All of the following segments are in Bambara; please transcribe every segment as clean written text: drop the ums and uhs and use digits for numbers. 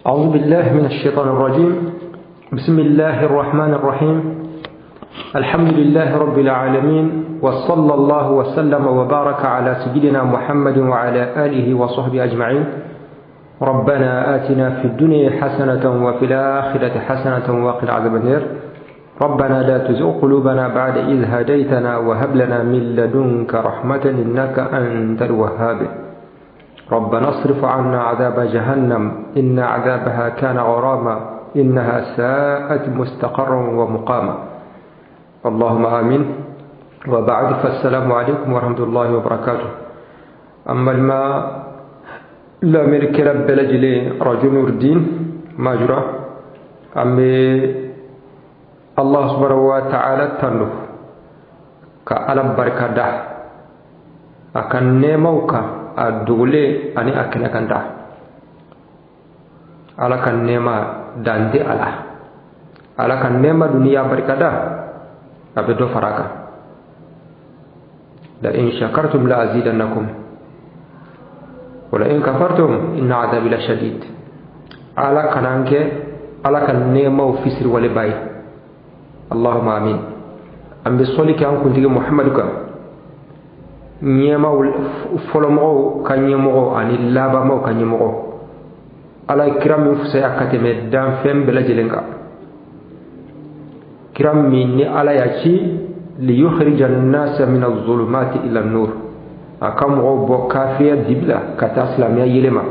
أعوذ بالله من الشيطان الرجيم. بسم الله الرحمن الرحيم. الحمد لله رب العالمين، وصلى الله وسلم وبارك على سيدنا محمد وعلى آله وصحبه أجمعين. ربنا آتنا في الدنيا حسنة وفي الآخرة حسنة وقنا عذاب النار. ربنا لا تزغ قلوبنا بعد إذ هديتنا وهب لنا من لدنك رحمة إنك أنت الوهاب. ربنا اصرف عنا عذاب جهنم إن عذابها كان غراما إنها ساءت مستقرا ومقاما. اللهم آمين. وبعد، فالسلام عليكم ورحمة الله وبركاته. أما الماء لا ملك رب لجلي رجل نور الدين ماجرة أمي الله سبحانه وتعالى تنو كألم بركة ده أكن نموك الدولة أني أكن أكن ده على كن نما دندي على على كن نما دنيا بركة ده أبدو فراكا. لئن شكرتم لأزيدنكم ولئن كفرتم إن عذابي لشديد. على كنانك على كن نما وفسر ولباي. اللهم آمين. أم بصولك أن كنت محمد كا نيما فلمو كنيمو أني لابا مو كنيمو على كرام فسيا كتم دام فم بلا جلنكا كرام مني على يشي ليخرج الناس من الظلمات إلى النور. أكم غو كافية دبلا كتاسلام يا يلما.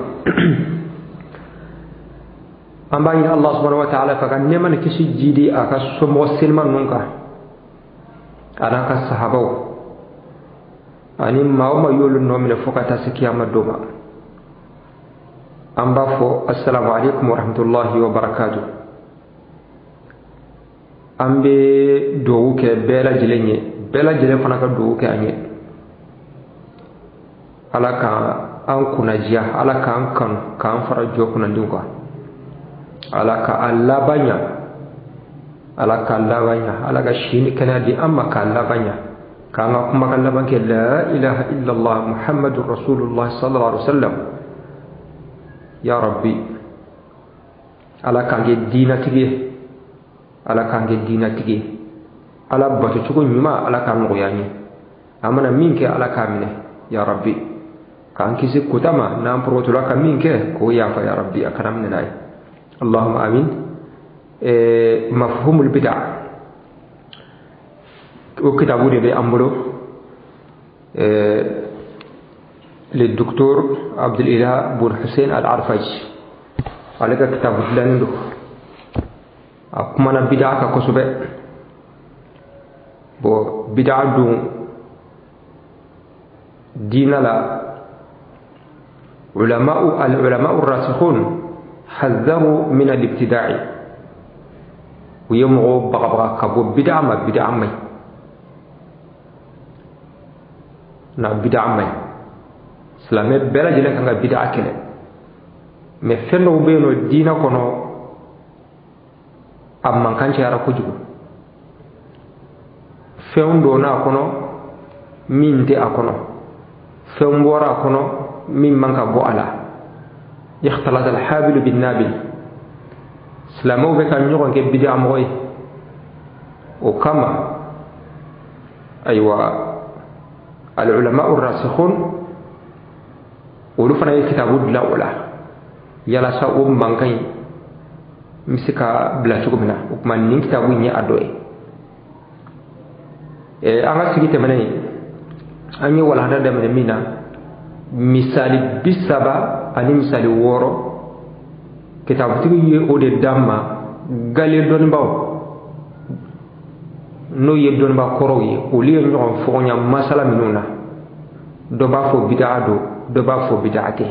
أما إن الله سبحانه وتعالى فكان نعم كشي جدي أكسم وسلم نونكا أنا كصحابه أني ما هو يقول إنه من فوق تسكيا مدوما. أم بفو السلام عليكم ورحمة الله وبركاته. أم بدوك بلا جلني بلا جلن فنك دوك أني على كان أنكون جيا على كان كان كان فرجو كنا دوكا على كألا بنيا على كألا بنيا على كشين كنا دي أما كألا بنيا كأنا كم كألا بنك لا إله إلا الله محمد رسول الله صلى الله عليه وسلم. يا ربي على كان دينا تيجي على كان دينا تيجي على بتشكون يما على كان مغياني أمنا مينك على كامنة يا ربي كان كيسي كتما نام بروتولا كمينك كويا فيا ربي أكرمنا ناي. اللهم آمين. مفهوم البدع وكتابه دي بأمره للدكتور عبد الإله بن حسين العرفج عليك كتاب لندو أكمنا بدع كسبة بو بدع دون دين لا علماء العلماء الراسخون حذروا من الابتداع ويمغو بغبغا كبو بدع ما بدع ما نا بدع ما سلامة بلا جلن كان بدع كله ما فنو بينو دينا كنو أما كان شيء كوجو فين دونا كنو مين تي أكنو فين بورا كنو مين من كبو على يختلط الحابل بالنابل. سلامو بك نيغون كي بدع موي وكما أيوة العلماء الراسخون ولفنا الكتاب لا ولا يلا سا مان كاي مسكا بلا تشوكمنا وكما نين كتاب ني ادوي انا سيغي تمني اني ولا هذا من مينا misali bisaba ani misali wɔɔrɔ kitabutigi ye o de d'an ma gale dɔnnibaw n'o ye dɔnniba kɔrɔw ye olu ye ɲɔgɔn fɔgɔnya masala minnu na dɔ b'a fɔ bidaa don dɔ b'a fɔ bidaa tɛ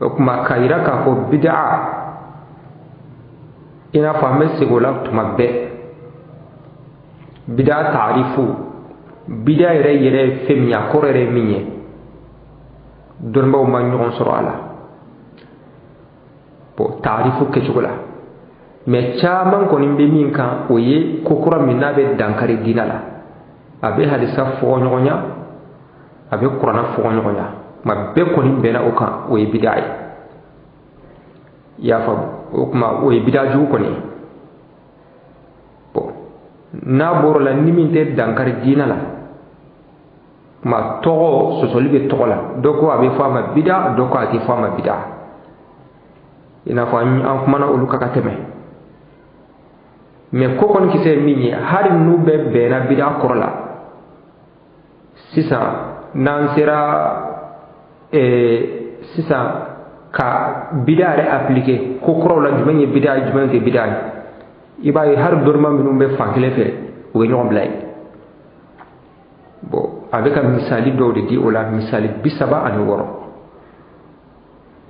o tuma k'a yira k'a fɔ bidaa i n'a fɔ an bɛ segin o la tuma bɛɛ bidaa taarifu bidaa yɛrɛ yɛrɛ ye fɛn min ye a kɔrɔ yɛrɛ ye min ye dɔnnibaw ma ɲɔgɔn sɔrɔ a la bon taarifu kɛcogo la mɛ caman kɔni bɛ min kan o ye ko kura min n'a bɛ dankari diinɛ la a bɛ hadisa fɔɲɔgɔnya a bɛ kuranna fɔɲɔgɔnya ma bɛɛ kɔni bɛnna o kan o ye bidaa ye. I y'a faamu? O tuma o ye bida jugu kɔni ye. Bon, n'a bɔr'o la, ni min tɛ dankari diinɛ la, kuma tɔgɔ sɔsɔli bɛ tɔgɔ la. Dɔ ko a bɛ fɔ a ma bida, dɔ ko a tɛ fɔ a ma bida, i n'a fɔ an kumana olu kan ka tɛmɛ. Mais ko kɔni kisɛ ye min ye, hali n'u bɛɛ bɛnna bida kɔrɔ la, sisan n'an sera sisan ka bida yɛrɛ appliquer ko kɔrɔw la, jumɛn ye bida ye, jumɛn tɛ bida ye, i b'a ye hali dɔnnibaa minnu bɛ fan kelen fɛ, u bɛ ɲɔgɔn bila yen. Bon, a bɛ ka misali dɔw de di o la, misali 36.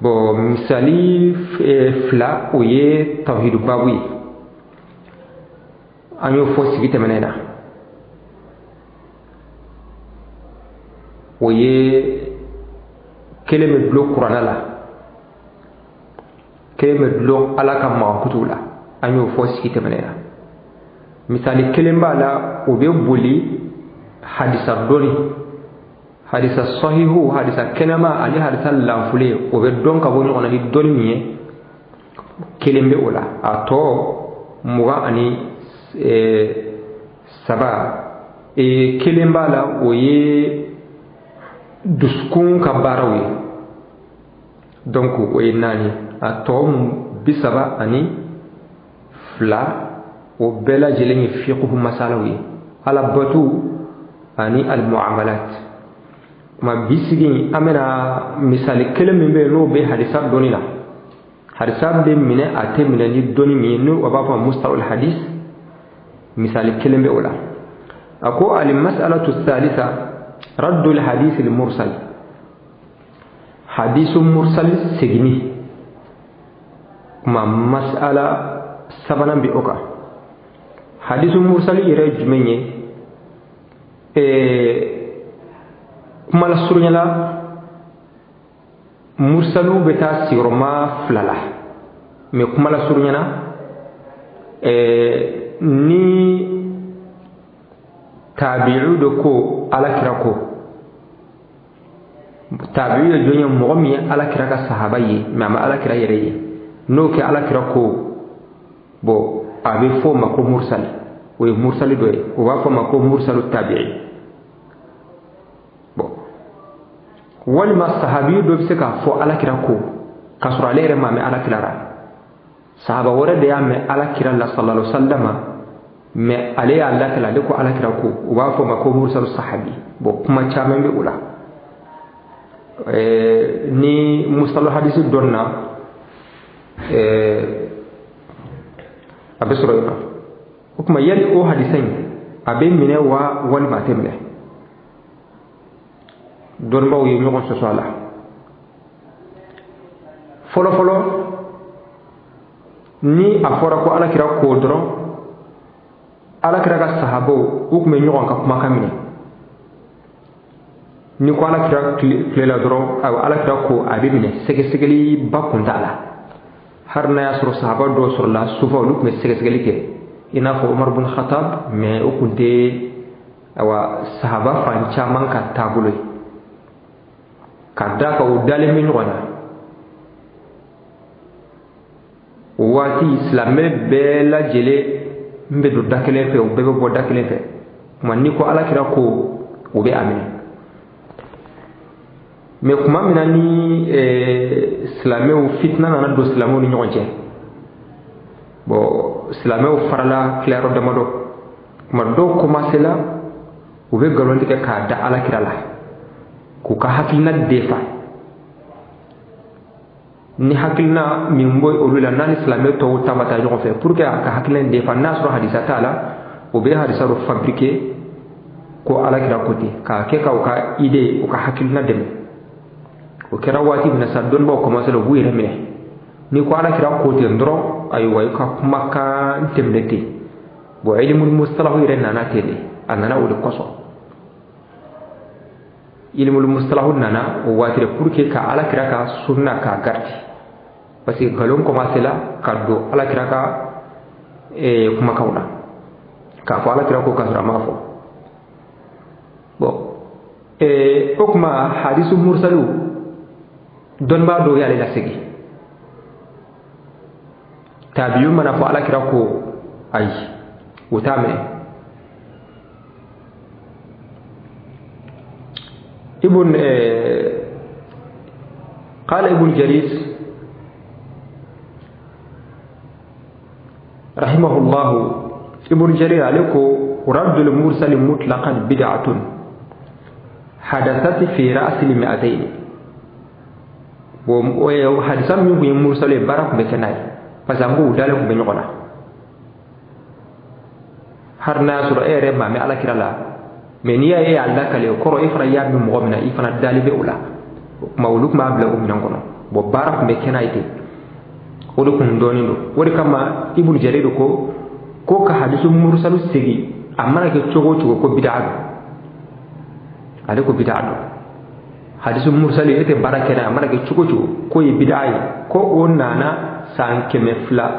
Bon, misali 2, o ye tawhidu babu ye, an y'o fɔ sigi tɛmɛnen na. O ye kelen bɛ dulon kuranɛ la, kelen bɛ dulon Ala ka mankutuw la, an y'o fɔ sigi tɛmɛnen na. Misali kelen b'a la, o bɛ boli hadisa dɔnni, hadisa sahihu, hadisa kɛnɛma ani hadisa lanfule, o bɛ dɔn ka bɔ ɲɔgɔn na ni dɔnni min ye, kelen bɛ o la. A tɔ 23, kelen b'a la, o ye dusukun ka baaraw ye. Donc o ye 4. A tɔ 32, o bɛɛ lajɛlen ye fiqhu masalaw ye, alabatu ani almuamalat. Kuma bi sigi, an bɛna misali kelen min bɛ yen, n'o bɛ hadisa dɔnni la. Hadisa bɛ minɛ, a tɛ minɛ ni dɔnni min ye, n'o b'a fɔ mustalahul hadis, misali kelen bɛ o la. A ko al mas'alatu thalitha raddul hadith al mursal, hadisu mursal seginni. Kuma mas'ala sabanan bɛ o kan. Hadisu mursal yɛrɛ ye jumɛn ye? Kuma lasurunya la, mursalu bɛ taa sigiyɔrɔma 2 la, mais kuma lasurunya na, ni tabi'u de ko Alakira ko, tabi'u ye jɔn ye? Mɔgɔ min ye Alakira ka sahaba ye, mais a ma Alakira yɛrɛ ye, n'o kɛ Alakira ko, bon, a bɛ fɔ o ma ko mursali. O ye mursali dɔ ye, o b'a fɔ o ma ko mursalu tabi'i. Bon, walima sahabi dɔ bɛ se k'a fɔ Alakira ko, k'a sɔrɔ ale yɛrɛ ma mɛn Alakira la, sahaba wɛrɛ de y'a mɛn Alakira la sallallahu alaihi wa sallam, mais ale y'a lakale, ale ko Alakira ko, u b'a fɔ o ma ko mursalu sahabi. Bon, kuma caman bɛ o la. Ni mustalah hadisi dɔnna, a bɛ sɔrɔ yen nɔ. O tuma, yali o hadisa in, a bɛ minɛ wa, walima a tɛ minɛ? Dɔnnibaaw ye ɲɔgɔn sɔsɔ a la. Fɔlɔ fɔlɔ, ni a fɔra ko Alakira ko dɔrɔn, Alakira ka sahabaw, u tun bɛ ɲɔgɔn ka kumakan minɛ. Ni ko Alakira tile la dɔrɔn, ayiwa, Alakira ko, a bɛ minɛ, sɛgɛsɛgɛli ba kun t'a la. Hali n'a y'a sɔrɔ sahaba dɔw sɔrɔla souvent, olu tun bɛ sɛgɛsɛgɛli kɛ, i n'a fɔ Umar bin Khattab, mais o tun tɛ, ayiwa, sahaba fan caman ka taabolo ye, ka d'a kan o dalen bɛ ɲɔgɔn na. O waati silamɛ bɛɛ lajɛlen bɛ don da kelen fɛ, o bɛɛ bɛ bɔ da kelen fɛ. Kuma n'i ko Alakira ko, o bɛ a minɛ. Mais kuma min na ni silamɛw, fitina nana don silamɛw ni ɲɔgɔn cɛ, bon, silamɛw farala tilayɔrɔ damadɔ. Kuma dɔw commencé la, u bɛ nkalon tigɛ k'a da Alakira la, k'u ka hakilina defa. Ni hakilina min bɔ olu la, n'a ni silamɛ tɔw ta ma taa ɲɔgɔn fɛ, pour que a ka hakilina defa, n'a sɔrɔ hadisa t'a la, o bɛ hadisa dɔ fabriquer ko Alakira ko ten, k'a kɛ ka u ka idée, u ka hakilina dɛmɛ. O kɛra waati min na sa, dɔnnibaaw commencé la, u b'u yɛrɛ minɛ. N'i ko Alakira ko ten dɔrɔn, ayiwa, i ka kumakan tɛmɛnen ten. Bon, ilimul mustalahu yɛrɛ nana ten de, a nana o de kosɔn. Ilimul mustalahu nana o waati de pour que ka Alakira ka sunna k'a garder, parce que nkalon commencé la ka don Alakira ka kumakanw na, k'a fɔ Alakira ko k'a sɔrɔ a m'a fɔ. Bon, o tuma hadisu mursalu, dɔnnibaa dɔw y'ale lasegin. Tabi'u mana fɔ ala kira ko ayi, o t'a minɛ. Ibn قال ابن جرير رحمه الله، ابن جرير عليكم رد المرسل مطلقا بدعة حدثت في رأس المئتين. وحدثا من مرسل بارك بكناي فزango dale ku be ɲɔgɔn na har n'a sɔrɔ e yɛrɛ maa mɛ ala kira la, mɛ n'i y'a ye a lakale o kɔrɔ e fana y'a min mɔgɔ min na i fana dalen bɛ o la. O tuma olu tun b'a bila o minɛn kɔnɔ. Bon, baara tun bɛ kɛ n'a ye ten, o de kun dɔɔnin don. O de kama Ibn Jarir ko ka hadisu mursalu segin a mana kɛ cogo o cogo ko bid'a don. Ale ko bid'a don. Hadisu mursali e tɛ baara kɛ n'a ye, a mana kɛ cogo o cogo k'o ye bid'a ye. Ko o nana san 200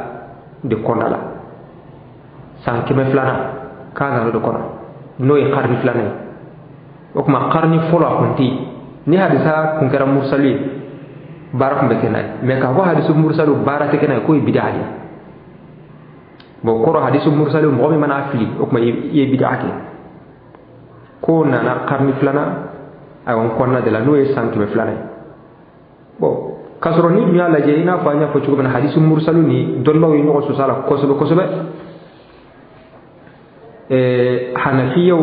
de kɔnɔna la, san 200nan k'a nana o de kɔnɔ, n'o ye karni filanan ye. O tuma karni fɔlɔ a kun tɛ yen. Ni hadisa kun kɛra mursalu ye, baara kun bɛ kɛ n'a ye. Mɛ k'a fɔ hadisu mursalu baara tɛ kɛ n'a ye, k'o ye bid'a de ye. Bon, kɔrɔ hadisu mursalu mɔgɔ min mana fili, o tuma i ye bid'a kɛ. K'o nana karni filanan ayiwa kɔnɔna de la, n'o ye san 200nan ye. Bon, k'a sɔrɔ ni dun y'a lajɛ, i n'a fɔ an y'a fɔ cogo min na, hadisu mursalu ni dɔnnibaaw ye ɲɔgɔn sɔsɔ a la kosɛbɛ kosɛbɛ. Hanafiyaw,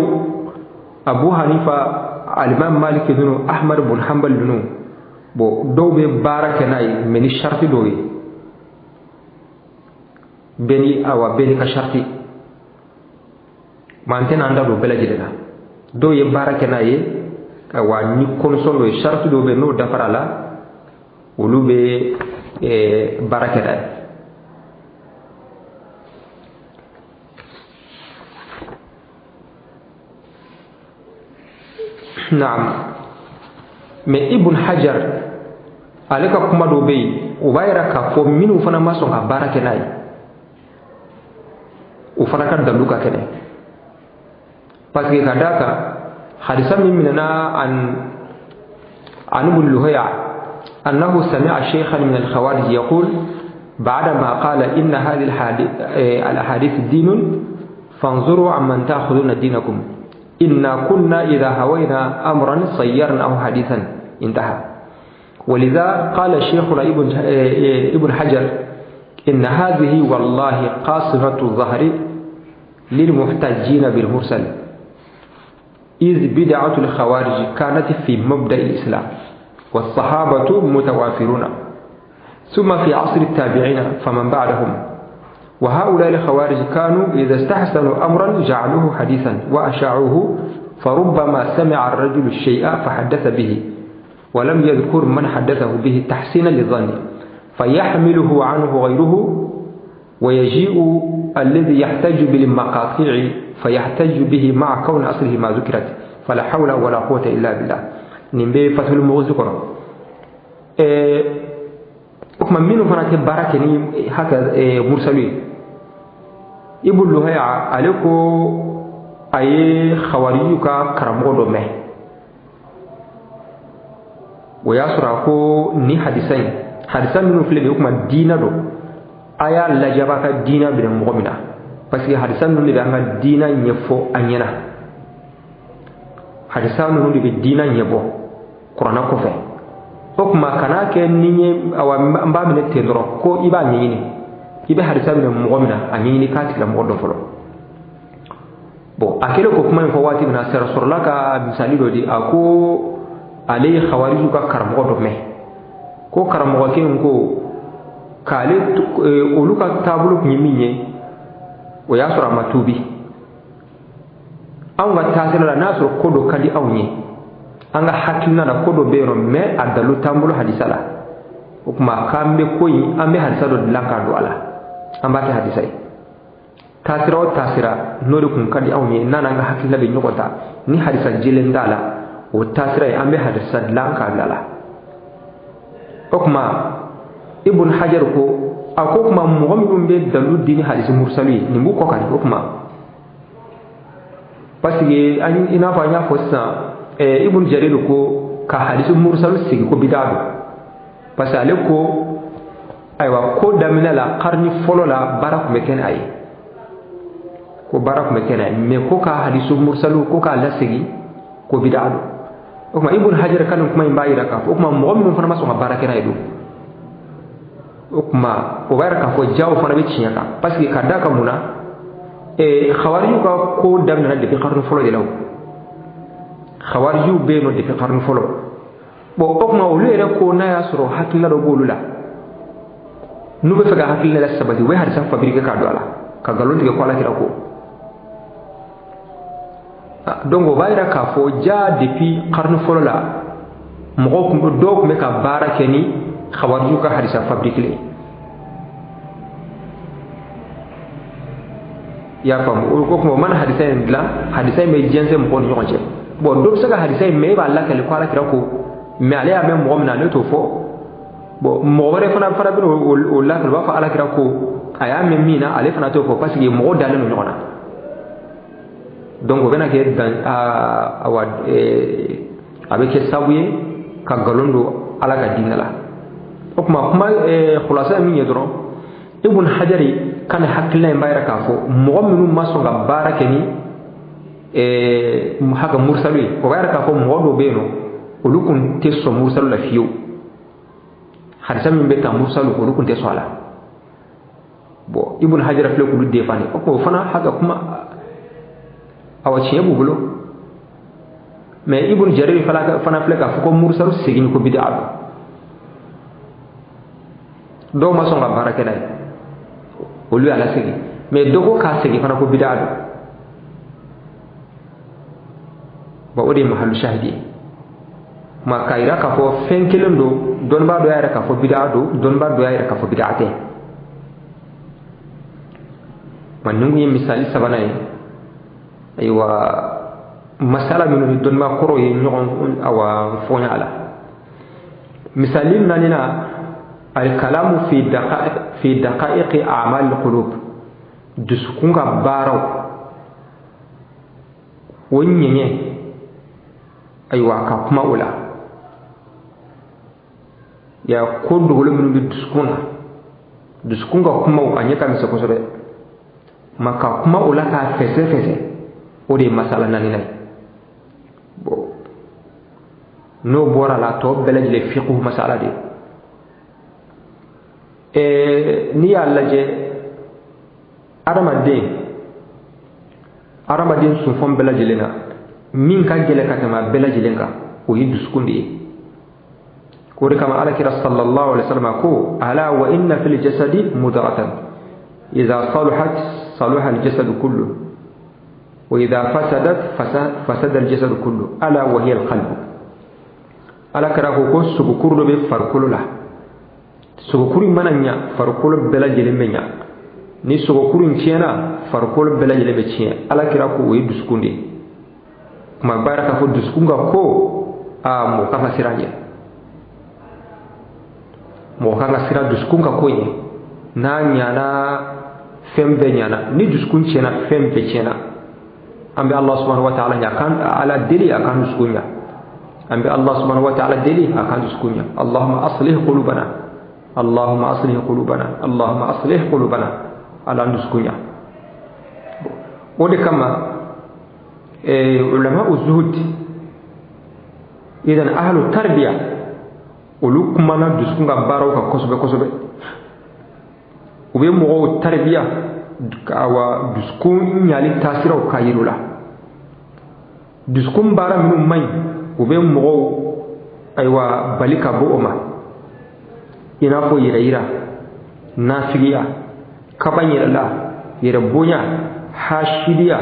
Abu Hanifa, Alimam Malik ninnu, Ahmad bun Hanbal ninnu, bon, dɔw bɛ baara kɛ n'a ye, mɛ ni sariti dɔw ye. Bɛɛ ni awa bɛɛ n'i ka sariti. Ma an tɛna an da don bɛɛ lajɛlen na. Dɔw ye baara kɛ n'a ye, awa ni condition dɔ ye, sariti dɔw bɛ yen n'o dafara la, olu bɛ baara kɛ n'a ye. Naam, mais Ibn Hajar ale ka kuma dɔw bɛ yen, o b'a yira k'a fɔ minnu fana ma sɔn ka baara kɛ n'a ye, o fana ka dalu ka kɛnɛ. Parce que ka d'a kan hadisa min minɛna an Ibn Luhaya أنه سمع شيخا من الخوارج يقول بعدما قال إن هذه الأحاديث دين فانظروا عمن تأخذون دينكم إنا كنا إذا هوينا أمرا صيرناه حديثا انتهى. ولذا قال شيخنا ابن حجر إن هذه والله قاصمة الظهر للمحتجين بالمرسل، إذ بدعة الخوارج كانت في مبدأ الإسلام والصحابة متوافرون، ثم في عصر التابعين فمن بعدهم، وهؤلاء الخوارج كانوا إذا استحسنوا أمرا جعلوه حديثا وأشاعوه، فربما سمع الرجل الشيء فحدث به ولم يذكر من حدثه به تحسينا للظن، فيحمله عنه غيره، ويجيء الذي يحتج بالمقاطيع فيحتج به مع كون أصله ما ذكرت، فلا حول ولا قوة إلا بالله. نبي فتح المغزي كنا kuma minnu fana tɛ baara kɛ ni haka mursalu ye. Ibn Luhaya ale ko a ye khawariyu ka karamɔgɔ dɔ mɛn, o y'a sɔrɔ a ko ni hadisa in, hadisa minnu filɛ nin ye, o kuma diina don, a y'a lajɛ a b'a ka diina minɛ mɔgɔ min na, parce que hadisa ninnu de bɛ an ka diina ɲɛfɔ an ɲɛna. Hadisa ninnu de bɛ diina ɲɛbɔ kuranna kɔfɛ. O kuma kana kɛ ni ye awa n b'a minɛ ten dɔrɔn, ko i b'a ɲɛɲini, i bɛ hadisa minɛ mɔgɔ min na, a ɲɛɲini k'a tigilamɔgɔ dɔn fɔlɔ. Bon, a kɛlen ko kuma in fɔ waati min na, sɛrɛ sɔrɔla ka misali dɔ di. A ko ale ye khawariju ka karamɔgɔ dɔ mɛn, ko karamɔgɔkɛ in ko k'ale olu ka taabolo tun ye min ye, o y'a sɔrɔ a ma tuubi. Anw ka taasira la, n'a sɔrɔ ko dɔ ka di anw ye, an ka hakilina la ko dɔ bɛ yen nɔ, mɛ a dalu t'an bolo hadisa la. O tuma k'an bɛ ko in, an bɛ hadisa dɔ dilan k'a don a la, an b'a kɛ hadisa ye. Taasira o taasira n'o de kun ka di anw ye, n'a n'an ka hakilina bɛ ɲɔgɔn ta, ni hadisa jɛlen t'a la, o taasira ye an bɛ hadisa dilan k'a bila la. O tuma Ibn Hajar ko a ko tuma mɔgɔ minnu bɛ dalu di ni hadisi mursalu ye, nin b'u kɔ ka di. O tuma parce que i n'a fɔ an y'a fɔ sisan, Ibn Jarir ko ka hadisi mursalu sigi ko bida don, parce que ale ko Ayiwa ko daminɛ la karni fɔlɔ la baara tun bɛ kɛ n'a ye, ko baara tun bɛ kɛ n'a ye, mais ko ka hadisu mursalu ko k'a lasegin ko bid'a don. O tuma Ibn Hajar ka nin kuma in b'a jira k'a fɔ o tuma mɔgɔ minnu fana ma sɔn ka baara kɛ n'a ye don, o tuma o b'a jira k'a fɔ jaw fana bɛ tiɲɛ kan, parce que ka d'a kan mun na, khawarijiw ka ko daminɛna depuis karni fɔlɔ de la. O khawarijiw bɛ yen nɔ depuis karni fɔlɔ. Bon o tuma olu yɛrɛ ko n'a y'a sɔrɔ hakilina dɔ b'olu la, n'u bɛ fɛ ka hakilina la sabati, u bɛ hadisa fabriquer k'a don a la, ka nkalon tigɛ ko Ala kira ko. Donc o b'a jira k'a fɔ ja depuis karni fɔlɔ la mɔgɔw kun dɔw tun bɛ ka baara kɛ ni khawarijiw ka hadisa fabriquer. I y'a faamu? O tuma o mana hadisa in dilan, hadisa in bɛ jɛnsɛn mɔgɔw ni ɲɔgɔn cɛ. Bon dɔ bɛ se ka hadisa in mɛn, e b'a lakale ko Ala kira ko, mais ale y'a mɛn mɔgɔ min na ale t'o fɔ. Bon mɔgɔ wɛrɛ fana bɛna o lakale, o b'a fɔ Ala kira ko, a y'a mɛn min na ale fana t'o fɔ, parce que mɔgɔw dalen don ɲɔgɔn na. Donc o bɛna kɛ dan awa a bɛ kɛ sababu ye ka nkalon don Ala ka diinɛ la. O tuma kuma khulasa ye min ye dɔrɔn, Ibn Hajar ka nin hakilina in b'a jira k'a fɔ mɔgɔ minnu ma sɔn ka baara kɛ ni haka mursalu ye, o b'a jira k'a fɔ mɔgɔ dɔw bɛ yen nɔ olu kun tɛ sɔn mursalu la fiyewu. Hadisa min bɛ ta mursalu olu kun tɛ sɔn a la. Bon Ibn Hajar filɛ k'olu défendre, o tuma o fana haka kuma awa tiɲɛ b'u bolo. Mais Ibn Jarir fana filɛ k'a fɔ ko mursalu segin ko bid'a don, dɔw ma sɔn ka baara kɛ n'a ye, olu y'a lasegin. Mais dɔ ko k'a segin fana ko bid'a don. Bon o de ye mahalu shahidi ye. Ma k'a jira k'a fɔ fɛn kelen don, dɔnnibaa dɔ y'a yira k'a fɔ bid'a don, dɔnnibaa dɔ y'a yira k'a fɔ bid'a tɛ. Ma nin kun ye misali sabanan ye. Ayiwa masala minnu ni dɔnnibaa kɔrɔw ye ɲɔgɔn awa fɔɲa a la. Misali naaninan, alkalamu fi daqa'iqi a'mal alqulub, dusukun ka baaraw o ɲɛɲɛ, ayiwa ka kuma o la. Ya ko dogolen minnu bɛ dusukun na, dusukun ka kumaw a ɲɛ ka misɛn kosɛbɛ, ma ka kuma o la k'a fɛsɛ fɛsɛ, o de ye masala naaninan ye. Bon n'o bɔra la, tɔ bɛɛ lajɛlen fiqhu masala de ye. N'i y'a lajɛ adamaden sunfɔn bɛɛ lajɛlen na, min ka gɛlɛn ka tɛmɛ a bɛɛ lajɛlen kan, o ye dusukun de ye. O de kama Ala kira sallallahu alaihi wasallam ko ala wa inna fil jasadi mudratan idha saluhat saluha al jasadu kullu wa idha fasadat fasada al jasadu kullu ala wa hiya al qalbu. Ala kira ko sogokuru dɔ bɛ farikolo la, sogokuru mana ɲa farikolo bɛɛ lajɛlen bɛ ɲa, ni sogokuru in tiɲɛna farikolo bɛɛ lajɛlen bɛ tiɲɛ. Ala kira ko o ye dusukun de ye. Kuma b'a yira k'a fɔ dusukun ka ko aa mɔgɔ kan ka siran ɲɛ, mɔgɔ kan ka siran dusukun ka ko ɲɛ. N'a ɲana fɛn bɛɛ ɲana, ni dusukun tiɲɛna fɛn bɛɛ tiɲɛna. An bɛ Allah subhanahu wa ta'ala ɲa, kan Ala deli a kan dusukun ɲa. An bɛ Allah subhanahu wa ta'ala deli a kan dusukun ɲa. Allahumma aslih qulubana, Allahumma aslih qulubana, Allahumma aslih qulubana. Ala dusukun ɲa. O de kama ulama zuhud idan ahlu tarbiya olu kumana dusukun ka baaraw kan kosɛbɛ kosɛbɛ. U bɛ mɔgɔw tarbiya awa dusukun ɲali taasiraw k'a yir'u la. Dusukun baara minnu man ɲi, u bɛ mɔgɔw ayiwa bali ka bɔ o ma, i n'a fɔ yɛrɛyira, nafigiya, kaba yɛrɛ la, yɛrɛ bonya, hasidiya,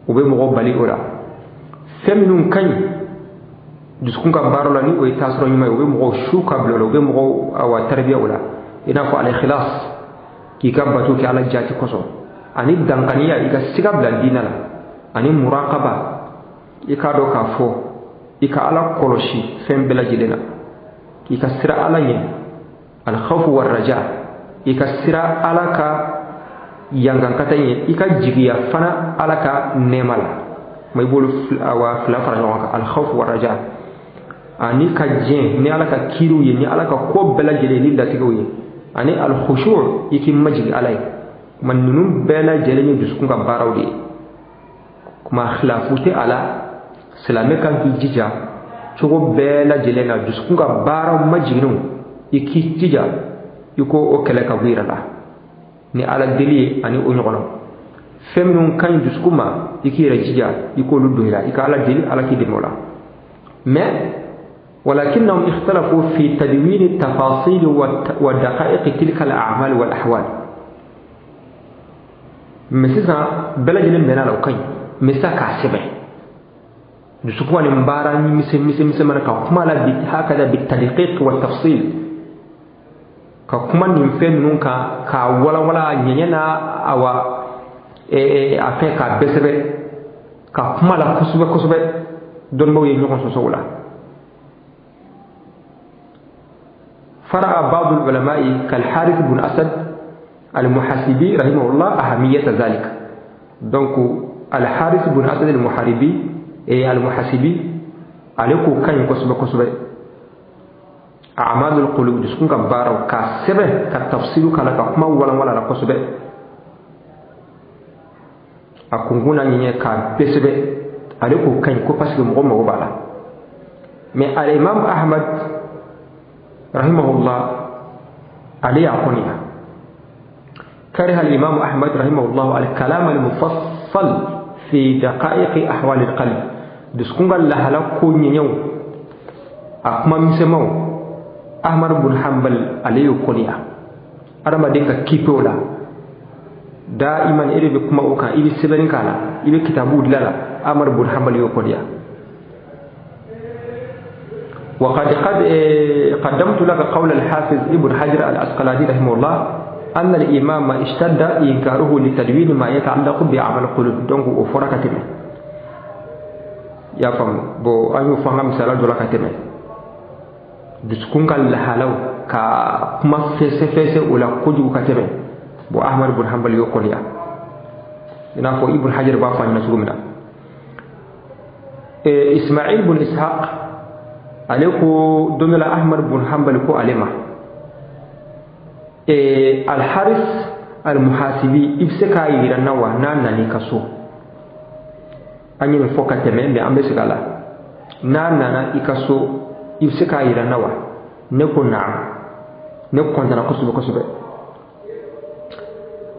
u bɛ mɔgɔw bali o la. Fɛn minnu ka ɲi dusukun ka baara la, ni o ye taasira ɲuman ye, u bɛ mɔgɔw su ka bila o la, u bɛ mɔgɔw awa tarbiya o la, i n'a fɔ al-ikhlas, k'i ka bato kɛ Ala jaati kosɔn, ani dankaniya, i ka siga bila diinɛ la, ani muraqaba, i k'a dɔn k'a fɔ i ka Ala kɔlɔsi fɛn bɛɛ lajɛlen na, k'i ka sira Ala ɲɛ, al-khawfu war-raja, i ka sira Ala ka yankankata ɲɛ, i ka jigiya fana Ala ka nɛɛma la. Ma i b'olu awa fila fara ɲɔgɔn kan, al-khawfu war-raja, ani ka diɲɛ ni Ala ka kiiriw ye, ni Ala ka ko bɛɛ lajɛlen ni latigɛw ye, Ani al-khushu' i k'i majigi Ala ye. Kuma ninnu bɛɛ lajɛlen ye dusukun ka baaraw de ye. Kuma khilafu tɛ a la, silamɛ kan k'i jija cogo bɛɛ lajɛlen na dusukun ka baaraw majiginniw i k'i jija i ko o kɛlɛ ka bɔ i yɛrɛ la ni Ala deli ye ani o ɲɔgɔnnaw. Fɛn minnu ka ɲi dusukun ma i k'i yɛrɛ jija i k'olu don i la, i ka Ala deli Ala k'i dɛmɛ o la. Mais ولكنهم اختلفوا في تدوين التفاصيل ودقائق تلك الأعمال والأحوال. مسيسا بلجل من الأوكي مسا كاسبة نسكوان مبارا مس مس مس من كما لا هكذا بالتدقيق والتفصيل كما نفهم نونكا كولا ولا نينا أو أفكا بسبة كما لا كسبة كسبة دون ما ينقص سولا. فرأى بعض العلماء كالحارث بن أسد المحاسبي رحمه الله أهمية ذلك. Donc الحارث بن أسد المحاربي المحاسبي عليكو كان كسبة كسبة أعمال القلوب دسكون كبارو كسبة كتفصيل كلا كما ولا ولا كسبة أكون نية كبسبة عليكو كان كوباس المغمى وبالا. Mais الإمام أحمد رحمه الله عليه عقنية كره الإمام أحمد رحمه الله الكلام المفصل في دقائق أحوال القلب. دسكون قال لها لكو نيو أكما مسمو أحمد بن حنبل عليه عقنية أرما دينك كيبولا دائما إلي بكما أوكا إلي سبرين كالا إلي كتابو دلالا أحمد بن حنبل يقنية. وقد قد قدمت لك قول الحافظ ابن حجر العسقلاني رحمه الله أن الإمام اشتد إنكاره لتدوين ما يتعلق بعمل القلوب. دونك أفرا كتمه يا فهم بو أن يفهم مثلا دولا كتمه دسكون كالحالو كما فسه فسه ولا كوجو كتمه بو أحمد بن حنبل يقول يا إنه ابن حجر بافان نسومنا. إسماعيل بن إسحاق ale ko don dɔ la Ahmad bun Hanbal ko ale ma Al-Haris al-Muhasibi i bɛ se k'a yira n na wa n'a nana i ka so? An ye nin fɔ ka tɛmɛ mais an bɛ segin a la. N'a nana i ka so i bɛ se k'a yira n na wa? Ne ko naam. Ne kɔntana kosɛbɛ kosɛbɛ.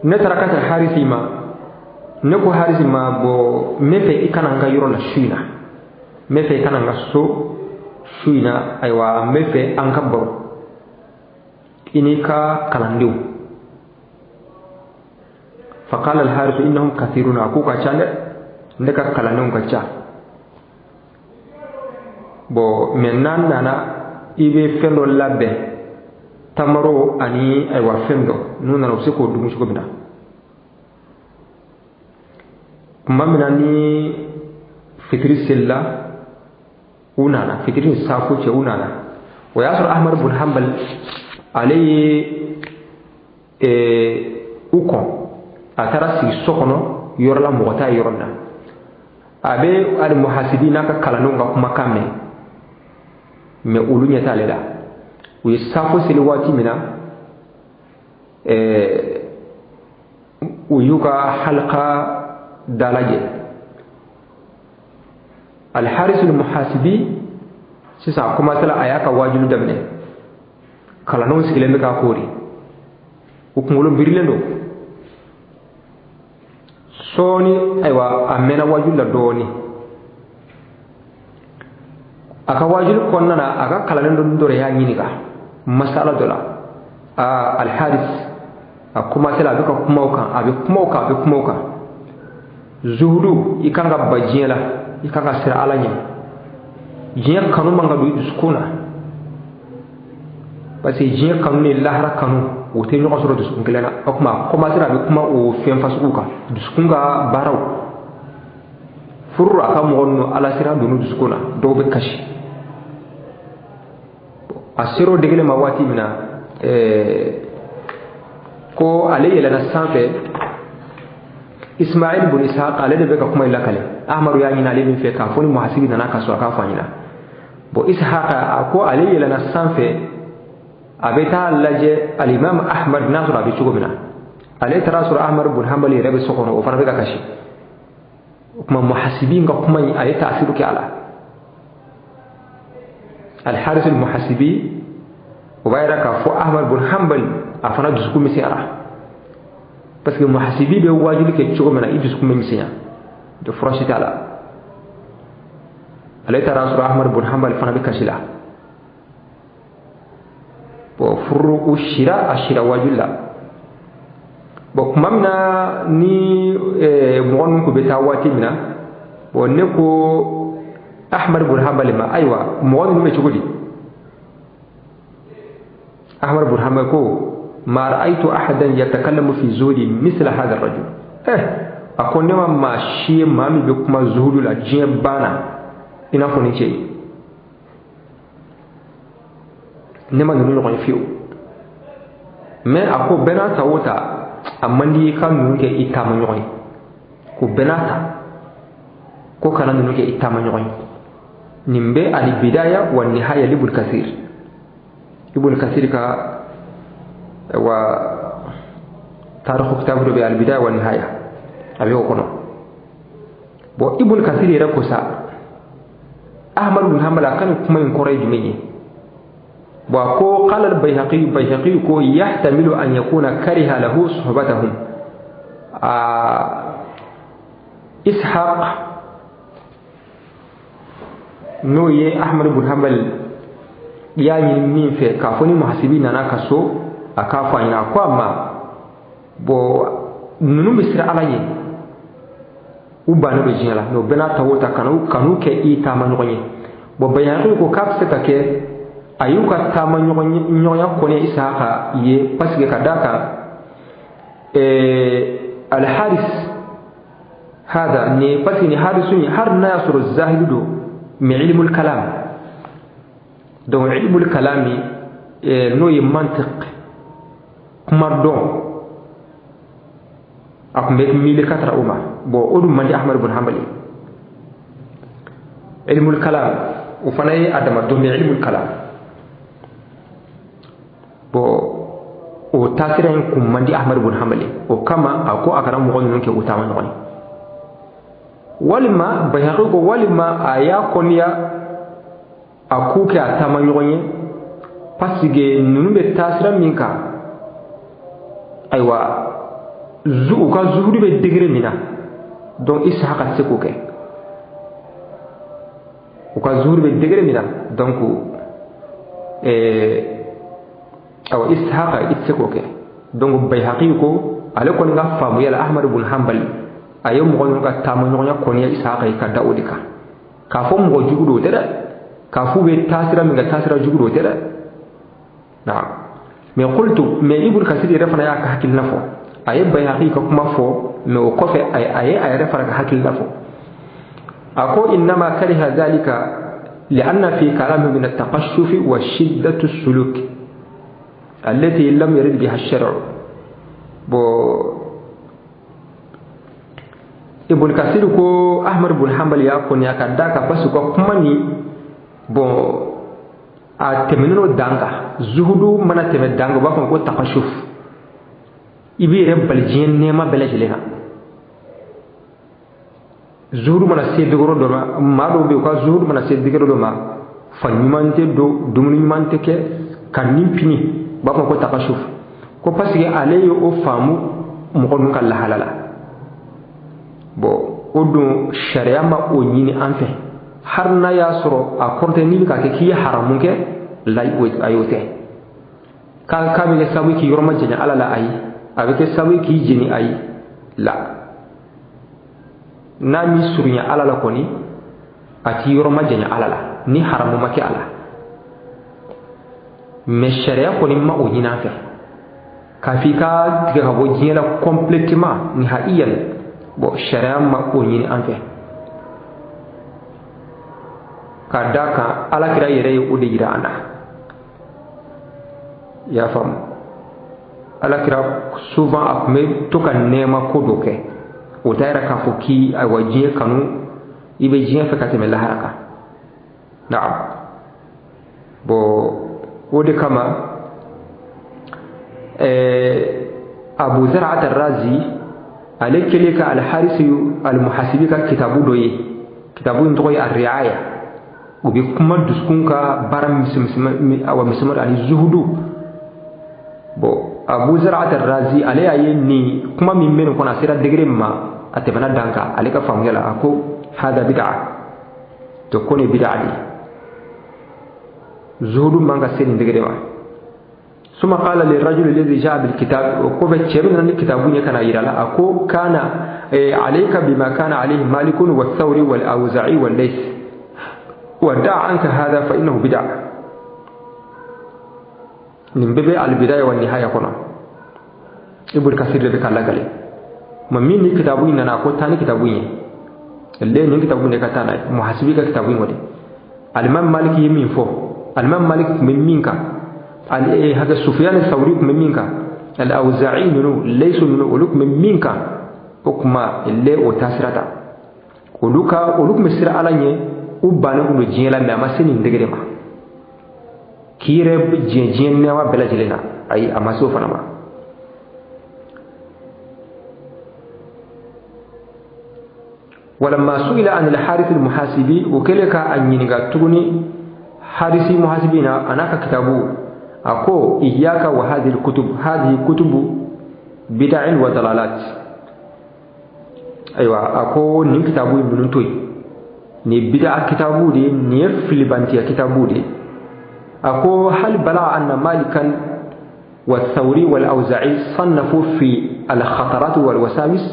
Ne taara ka taa Harisi ma, ne ko Harisi ma bon n bɛ fɛ i ka na n ka yɔrɔ la su in na, n bɛ fɛ i ka na n ka so su in na, ayiwa n bɛ fɛ an ka baro i n'i ka kalandenw. Faqala al-Harith innahum kathirun, a k'u ka ca dɛ, ne ka kalandenw ka ca. Bon mais n'an nana i bɛ fɛn dɔ labɛn, tamaro ani ayiwa fɛn dɔ, n'u nana u bɛ se k'o dun cogo min na. Tuma min na ni fitiri selila u nana, fitiri ni saafo cɛ u nana, o y'a sɔrɔ Ahmad bun Hanbal ale ye u kɔn, a taara sigi so kɔnɔ yɔrɔ la mɔgɔ t'a ye yɔrɔ min na. A bɛ al-Muhasibi n'a ka kalandenw ka kumakan mɛn, mais olu ɲɛ t'ale la. U ye saafo seli waati min na, u y'u ka halqa dalajɛ. Al-Haris al-Muhasibi sisan a commencé la a y'a ka waajuli daminɛ. Kalandenw sigilen bɛ k'a koori, u kunkolo birilen don. Sɔɔni ayiwa a mɛnna waajuli la dɔɔni. A ka waajuli kɔnɔna na a ka kalanden dɔ de y'a ɲininka masala dɔ la. Aa Al-Haris a commencé la a bɛ ka kuma o kan, a bɛ kuma o kan, a bɛ kuma o kan. Zuhudu, i kan ka ba diɲɛ la, i kan ka siran Ala ɲɛ. Diɲɛ kanu man ka don i dusukun na, parce que diɲɛ kanu ni lahara kanu o tɛ ɲɔgɔn sɔrɔ dusukun kelen na. O tuma a commencé a bɛ kuma o fɛn fasugu kan, dusukun ka baaraw. Furu a ka mɔgɔ ninnu Ala siran donn'u dusukun na, dɔw bɛ kasi. A ser'o degele ma waati min na, ko ale yɛlɛnna sanfɛ. Ismail bun Ishaq ale de bɛ ka kuma in lakale. Ahmadu y'a ɲini ale min fɛ k'a fɔ ni Muhasibi nana ka sɔrɔ a k'a fɔ a ɲɛna. Bon Ishaq a ko ale yɛlɛnna sanfɛ, A bɛ taa lajɛ alimam Ahmad n'a sɔrɔ a bɛ cogo min na. Ale taara sɔrɔ Ahmad bun Hanbal yɛrɛ bɛ so kɔnɔ, o fana bɛ ka kasi. O tuma muhasibi ka kuma in, a ye taasiru kɛ a la. Alharis almuhasibi, o b'a yira k'a fɔ Ahmad bun Hanbal a fana dusukun misɛnyara, parce que muhasibi bɛ wajuli kɛ cogo min na, i dusukun bɛ misɛnya de, fura si t'a la. Ale taara sɔrɔ Ahmad bun Hanbal fana bɛ kasi la. Bon, furu u sira, a sira wajuli la. Bon, tuma min na ni mɔgɔ ninnu tun bɛ taa waati min na, bon, ne ko Ahmad bun Hanbal ma: ayiwa, mɔgɔ ninnu bɛ cogo di? Ahmad bun Hanbal ko: ma ra'aytu ahadan yatakallamu fi zuhdi misla hadha ar-rajul. A ko ne ma maa si ye maa min bɛ kuma zuhudu la diɲɛ banna i n'a fɔ nin cɛ ye. Ne ma ninnu ɲɔgɔn ye fiyewu. Mais a ko bɛɛ n'a ta o ta, a man di i ka ninnu kɛ i taama ɲɔgɔn ye. Ko bɛɛ n'a ta, ko kana ninnu kɛ i taama ɲɔgɔn ye. Nin bɛ al-Bidaya wa Nihaya Ibn Kathir, Ibn Kathir ka wa tarikh kitabu dɔ bɛ al-Bidaya wa Nihaya, a bɛ o kɔnɔ. Bon, Ibn Kathir yɛrɛ ko sa, Ahmad bin Hanbal a ka nin kuma in kɔrɔ ye jumɛn ye? Bon, a ko qala al-Bayhaqi, Bayhaqi ko yahtamilu an yakuna kariha lahu suhbatahum. Ishaq, n'o ye Ahmad bin Hanbal y'a ɲini min fɛ k'a fɔ ni muhasibi nana ka so, a k'a fɔ a ɲɛna, a ko a ma: bon, ninnu bɛ siran Ala ɲɛ, u bannen don diɲɛ la, mais o bɛɛ n'a ta o ta, kan'u kɛ i taama ɲɔgɔn ye. Bon, Bayhaqi ko k'a bɛ se ka kɛ a y'u ka taama ɲɔgɔnya kɔni Isaka ye, parce que ka d'a kan Alharis hada ni, parce que ni harisu in, hali n'a y'a sɔrɔ zahidu don, mais ilmul kalam, donc ilmul kalami, n'o ye mantiq, kuma dɔn, a tun bɛ miiri ka tara o ma. Bon, o dun man di Ahmad bun Hanbali. Ilmul kalam, o fana ye a dama dɔn, mais ilmul kalam, bon, o taasira in kun man di Ahmad bun Hanbali. O kama a ko a kana mɔgɔ ninnu kɛ u taama ɲɔgɔn ye. Walima Bayhaqi ko walima a y'a kɔniya a k'u kɛ a taama ɲɔgɔn ye, parce que ninnu bɛ taasira min kan, ayiwa, u ka zuhudu bɛ degré min na, donc Isaka tɛ se k'o kɛ. U ka zuhudu bɛ degré min na, donc awa, Isaka i tɛ se k'o kɛ. Donc Bayhaqi ko ale kɔni ka faamuya la, Ahmad bun Hanbal a ye mɔgɔ ninnu ka taama ɲɔgɔnya kɔniya Isaka ye ka da o de kan. K'a fɔ mɔgɔ jugu don, o tɛ dɛ. K'a f'u bɛ taasira min kan, taasira jugu don, o tɛ dɛ. Naam, mais qultu, mais Ibn Kasir yɛrɛ fana y'a ka hakilina fɔ. A ye Bayhaqi ka kuma fɔ, mais o kɔfɛ a ye a yɛrɛ fana ka hakilina fɔ. A ko innama kariha dhalika li'anna fi kalamihi min at-taqashshufi wa shiddatu as-suluk allati lam yarid biha ash-shar'u. Bon, Ibn Kasir ko Ahmad bun Hanbal y'a kɔniya ka da kan parce que kuma ni, bon, a tɛmɛnen don dan kan. Zuhudu mana tɛmɛ dan kan, u b'a fɔ ko taqashuf, i b'i yɛrɛ bali diɲɛ nɛɛma bɛɛ lajɛlen na. Zuhudu mana se degré dɔ ma, maa dɔw bɛ yen, u ka zuhudu mana se degré dɔ ma, fa ɲuman tɛ don, dumuni ɲuman tɛ kɛ, ka nin pini, u b'a fɔ ko taqashuf. Ko parce que ale ye o faamu mɔgɔ ninnu ka lahala la. Bon, o dun sariya ma o ɲini an fɛ. Hali n'a y'a sɔrɔ a kɔrɔ tɛ n'i bɛ k'a kɛ k'i ye haramu kɛ la, ayi, o tɛ. K'a bɛ kɛ sababu ye k'i yɔrɔ ma janya Ala la, ayi. A bɛ kɛ sababu ye k'i jeni, ayi la. N'a m'i surunya Ala la kɔni, a t'i yɔrɔ ma janya Ala la ni haramu ma kɛ a la. Mais sariya kɔni ma o ɲini an fɛ k'a f'i ka tigɛ ka bɔ diɲɛ la complètement, nihaiyan. Bon, sariya ma o ɲini an fɛ, ka d'a kan Alakira yɛrɛ ye o de yira an na. I y'a faamu, Alakira souvent a tun bɛ to ka nɛɛma ko dɔ kɛ. O t'a yira k'a fɔ k'i, ayiwa, diɲɛ kanu, i bɛ diɲɛ fɛ ka tɛmɛ lahara kan. Naam, bon, o de kama Abu Zar'at ar-Razi ale kɛlen ka al-Harisi al-Muhasibi ka kitabu dɔ ye, kitabu in tɔgɔ ye ar-Ri'aya, o bɛ kuma dusukun ka baara misɛnman ani zuhudu. Bon, Abu Zar'at ar-Razi ale y'a ye nin kuma min bɛ nin kɔnɔ, a sera degré min ma, a tɛmɛna dan kan ale ka faamuya la, a ko hada bid'a, to ko nin bid'a de ye, zuhudu man ka se nin degré ma. Summa qala lirajuli alladhi ja'a bil kitab, o kɔfɛ cɛ bɛ nana ni kitabu ye ka na yira la, a ko kana alayka bima kana alayhi malikun wa thawri wal awza'i wal layth wa da'a anka hadha fa innahu bid'a. Nin bɛɛ bɛ al-bidaya wa nihaya kɔnɔ, Ibn Kasir de bɛ k'a lakale. Ma min ni kitabu in nana, a ko taa ni kitabu in ye, le nin kitabu de ka taa n'a ye, muhasibi ka kitabu in kɔni. Alimami Maliki ye min fɔ, alimami Maliki tun bɛ min kan, hakɛ Sufiyani Sawuri tun bɛ min kan, al-Awza'i ninnu, Laysu ninnu, olu tun bɛ min kan, o kuma le o taasira ta. Olu tun bɛ siran Ala ɲɛ, u bannen tun don diɲɛ la, mais a ma se nin degré ma k'i yɛrɛ diɲɛ diɲɛ nɛɛma bɛɛ lajɛlen na, ayi, a ma se o fana ma. Walamma su'ila an al-Harith al-Muhasibi, o kɛlen k'a ɲininka tuguni Harisi Muhasibi na a n'a ka kitabu, a ko iyyaka wa hadhihi al-kutub, hadhihi kutubu bid'in wa dalalat. Ayiwa, a ko nin kitabu ninnu to yen, nin bid'a kitabu de ye, nin ye filibantiya kitabu de ye. A ko hal bala anna malikan wa thawri wal awza'i sannafu fi al-khatarat wal wasawis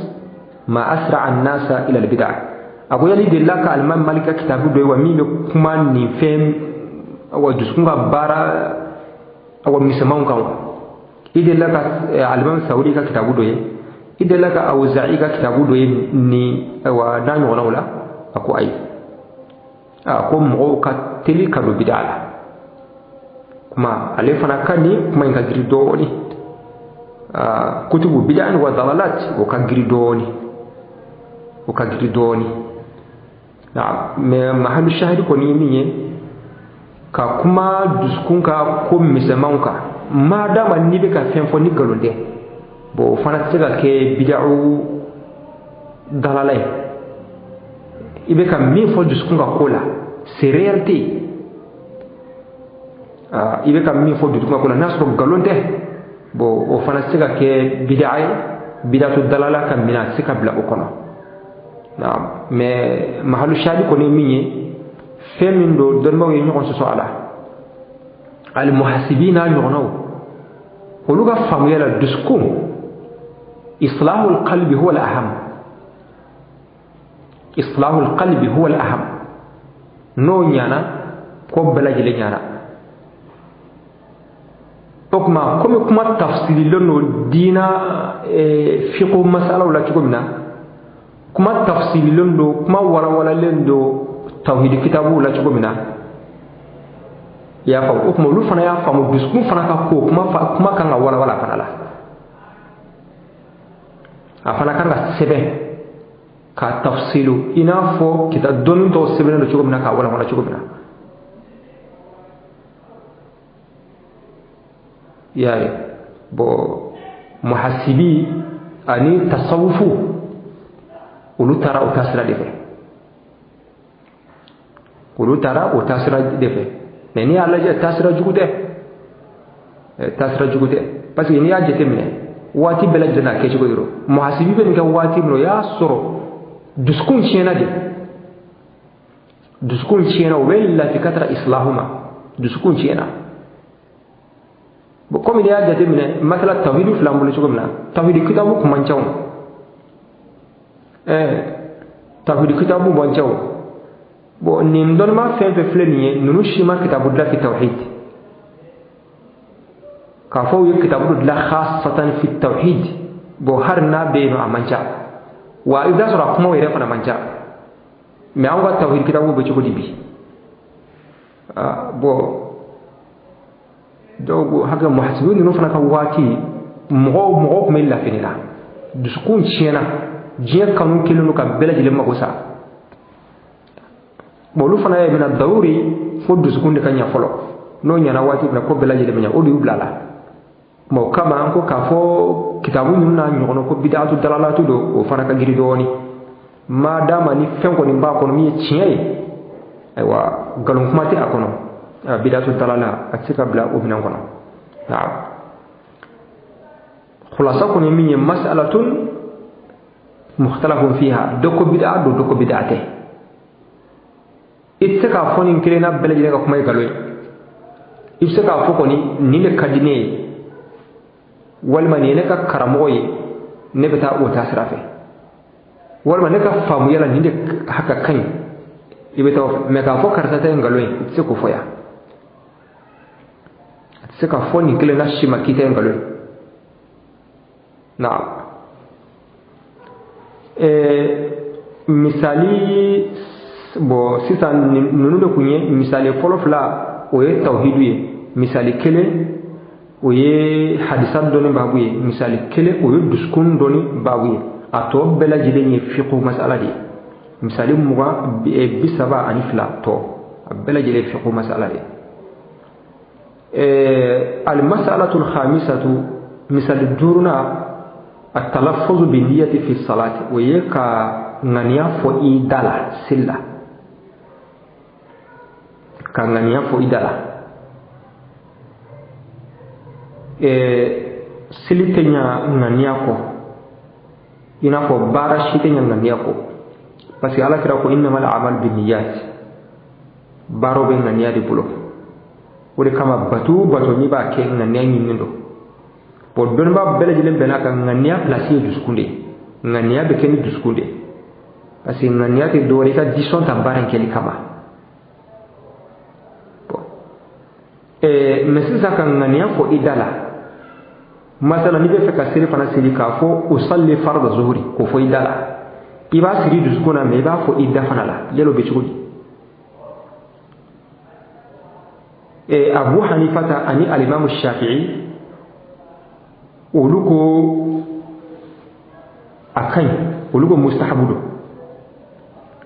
ma asra'a an-nasa ila al-bid'a. A ko yali delila ka alimami Malik ka kitabu dɔ ye wa min bɛ kuma nin fɛn wa dusukun ka baara awa misɛnmanw kan wa? I delila ka alimami Sawuri ka kitabu dɔ ye, i delila ka Awza'i ka kitabu dɔ ye nin awa n'a ɲɔgɔnnaw la? A ko ayi. A ko mɔgɔw ka teli ka don bid'a la. Kuma ale fana ka nin kuma in ka girin dɔɔni, kutubu bid'a wa dalalat, o ka girin dɔɔni, o ka girin dɔɔni. Mais mahalu shahidi kɔni ye min ye, ka kuma dusukun ka ko misɛnmanw kan, maadama n'i bɛ ka fɛn fɔ ni nkalon tɛ, bon o fana tɛ se ka kɛ bid'u dalala ye. I bɛ ka min fɔ dusukun ka ko la, c'est réalité. I bɛ ka min fɔ dusukun ka ko la, n'a sɔrɔ nkalon tɛ, bon o fana tɛ se ka kɛ bid'a ye, bid'atu dalala ka minɛ, a tɛ se ka bila o kɔnɔ. Mais mahalu shahidi kɔni ye min ye, fɛn min don dɔnnibaw ye ɲɔgɔn sɔsɔ a la, al-muhasibi n'a ɲɔgɔnnaw, olu ka faamuya la dusukun islahul qalbi huwa al-aham, islahul qalbi huwa al-aham, n'o ɲana ko bɛɛ lajɛlen ɲana. O kuma komi kuma tafsirilen don diina fiqh masalaw la cogo min na, kuma tafsirilen don, kuma walawalalen don tawhidi kitabuw la cogo min na, i y'a faamu. O kuma olu fana y'a faamu dusukun fana ka ko kuma kan ka walawala a fana la, a fana kan ka sɛbɛn k'a tafsilu, i n'a fɔ kita dɔnni tɔw sɛbɛnnen don cogo min na, k'a walawala cogo min na. I y'a ye, bon muhasibi ani tasawufu olu taara o taasira de fɛ, olu taara o taasira de fɛ. Mais n'i y'a lajɛ, taasira jugu tɛ, taasira jugu tɛ, parce que n'i y'a jateminɛ waati bɛɛ lajɛlen n'a kɛcogo de don. Muhasibi bɛ nin kɛ waati min na, o y'a sɔrɔ dusukun tiɲɛna de, dusukun tiɲɛna, o bɛ lafi ka taga islahu ma, dusukun tiɲɛna. Bon, komi n'i y'a jateminɛ masala tawhidi fila bolo cogo min na, tawhidi kitabu kun man ca o, tawhidi kitabu man ca o. Bon, nin dɔnnibaa fɛn fɛn filɛ nin ye, ninnu si ma kitabu dilan fi tawhid, k'a fɔ u ye kitabu dɔ dilan khasatan fi tawhid, bon hali n'a bɛ yen nɔ a man ca, wa i bɛ t'a sɔrɔ a kumaw yɛrɛ fana man ca. Mais anw ka tawhid kitabu bɛ cogo di bi? Bon, donc hakɛ muhasibi ninnu fana ka waati, mɔgɔw tun bɛ lafili la, dusukun tiɲɛna, diɲɛ kanu kɛlen don ka bɛɛ lajɛlen mago sa. Bon, olu fana ye bɛna daruri fo dusukun de ka ɲɛ fɔlɔ, n'o ɲɛna waati min na ko bɛɛ lajɛlen bɛ ɲɛ, o de y'u bila a la. O kama an ko k'a fɔ kitabu ninnu n'a ɲɔgɔnna ko bid'atu dalalatu don, o fana ka girin dɔɔni. Maadama ni fɛn kɔni b'a kɔnɔ min ye tiɲɛ ye, ayiwa nkalon kuma tɛ a kɔnɔ, bid'atu dalala a tɛ se ka bila o minɛn kɔnɔ. Naam, khulasa kɔni min ye mas'alatun mukhtalafun fiha, dɔ ko bid'a don, dɔ ko bid'a tɛ. I tɛ se k'a fɔ nin kelenna bɛɛ lajɛlen ka kuma ye nkalon ye. I bɛ se k'a fɔ kɔni nin de ka di ne ye, walima nin ye ne ka karamɔgɔ ye, ne bɛ taa o taasira fɛ, walima ne ka faamuya la nin de haka ka ɲi, i bɛ taa o fɛ. Mɛ k'a fɔ karisa ta ye nkalon ye, i tɛ se k'o fɔ yan. A tɛ se k'a fɔ nin kelenna si ma k'i ta ye nkalon ye. Naam, misali bon sisan ninnu de kun ye misali fɔlɔ fila, o ye tawhidu ye. Misali kelen o ye hadisa dɔnni baabu ye, misali kelen o ye dusukun dɔnni baabu ye. A tɔ bɛɛ lajɛlen ye fiqhu masala de ye. Misali 32 tɔ, a bɛɛ lajɛlen ye fiqhu masala de ye. Al-mas'alatu al-khamisatu, misali duurunan, at-talaffuzu bi niyyati fi salati, o ye ka ŋaniya fɔ i da la seli la, ka ŋaniya fɔ i da la. Seli tɛ ɲa ŋaniya kɔ, i n'a fɔ baara si tɛ ɲa ŋaniya kɔ, parce que Ala kira ko innamal a'malu binniyat, baaraw bɛ ŋaniya de bolo. O de kama bato o bato n'i b'a kɛ, ŋaniya ɲininen don. Bon, dɔnnibaa bɛɛ lajɛlen bɛn'a kan ŋaniya place ye dusukun de ye. Ŋaniya bɛ kɛ ni dusukun de ye, parce que ŋaniya tɛ dɔwɛrɛ i ka disɔn ta baara in kɛli kama. Bon, mɛ sisan ka ŋaniya fɔ i da la, masala n'i bɛ fɛ ka seli fana seli, k'a fɔ usalli farda zuhuri, k'o fɔ i da la, i b'a siri dusukun na, mɛ i b'a fɔ i da fana la, yala o bɛ cogo di? Abu Hanifata ani alimamu Shafi'i olu ko a ka ɲi, olu ko mustahabu don.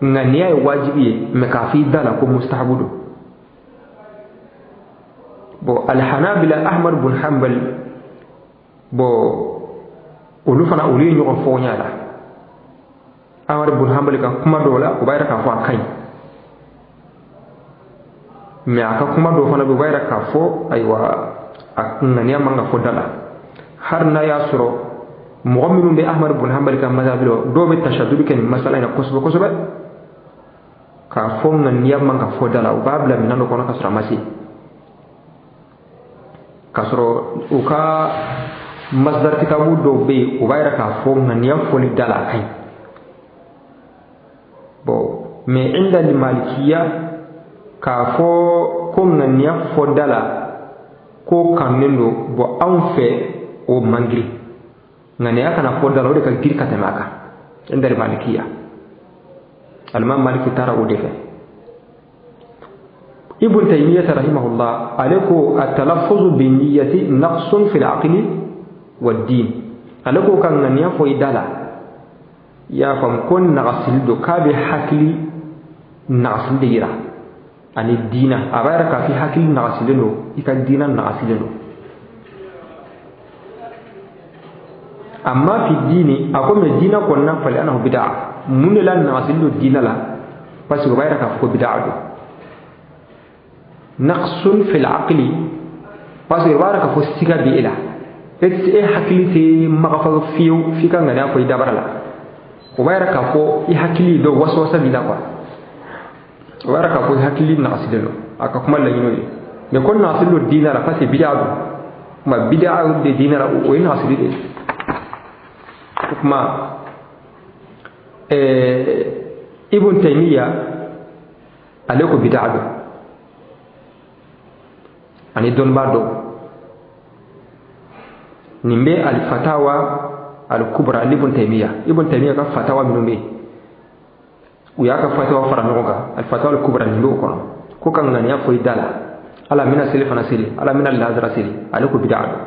Ŋaniya ye wajibi ye, mɛ k'a fɔ i da la ko mustahabu don. Bon, alhanabila Ahmad bun Hanbal, bon olu fana olu ye ɲɔgɔn fɔɲa la. Ahmad bun Hanbal ka kuma dɔw la, o b'a yira k'a fɔ a ka ɲi, mɛ a ka kuma dɔw fana bɛ, o b'a yira k'a fɔ ayiwa a ŋaniya man ka fɔ da la. Hali n'a y'a sɔrɔ mɔgɔ minnu bɛ Ahmad bun Hanbal ka mazhabi la, dɔw bɛ tashaddud kɛ nin masala in na kosɛbɛ kosɛbɛ, k'a fɔ ŋaniya man ka fɔ da la, u b'a bila minɛn dɔ kɔnɔ ka sɔrɔ a ma se, k'a sɔrɔ u ka masdar kitabu dɔw bɛ yen, o b'a yira k'a fɔ ŋaniya fɔli da la a ka ɲi. Bon, mais inda malikiya, k'a fɔ ko ŋaniya fɔ da la ko kanunen don, bon anw fɛ o man girin. Ŋaniya kana fɔ da la, o de ka girin ka tɛmɛ a kan. Inda malikiya, alimami Maliki taara o de fɛ. Ibn Taymiyyah rahimahullah ale ko at-talaffuzu bi niyyati naqsun fil aqli wad din. Ale ko ka ŋaniya fɔ i da la, i y'a faamu, ko nagasili don, k'a bɛ hakili nagasili de yira ani diina. A b'a yira k'a fɔ i hakili nagasilen don, i ka diina nagasilen don. Amma fi diini, a ko mɛ diina kɔnɔna fali anahu bid'a. Mun de la nagasili don diina la? Parce que o b'a yira k'a fɔ ko bid'a don. Naqsun fil aqli, parce que o b'a yira k'a fɔ siga bɛ e la, e hakili tɛ magafa fiyewu f'i ka ŋaniya fɔ i dabara la. O b'a yira k'a fɔ i hakili dɔ wasawasa b'i la quoi. O b'a yira k'a fɔ i hakili nagasilen don. A ka kuma laɲini o ye. Mais ko nagasili don diina la, parce que bid'a don. Kuma bid'a de diina la, o ye nagasili de ye. O kuma Ibn Taymiyyah ale ko bid'a don, ani dɔnnibaa dɔw. Nin bɛ al-fatawa al-kubra Ibn Taymiyyah. Ibn Taymiyyah ka fatawa minnu bɛ yen, u y'a ka fatawa fara ɲɔgɔn kan, al-fatawa al-kubra nin b'o kɔnɔ, ko ka ŋaniya fɔ i da la, ala bɛna seli fana seli, ala bɛna lazara seli, ale ko bid'a don.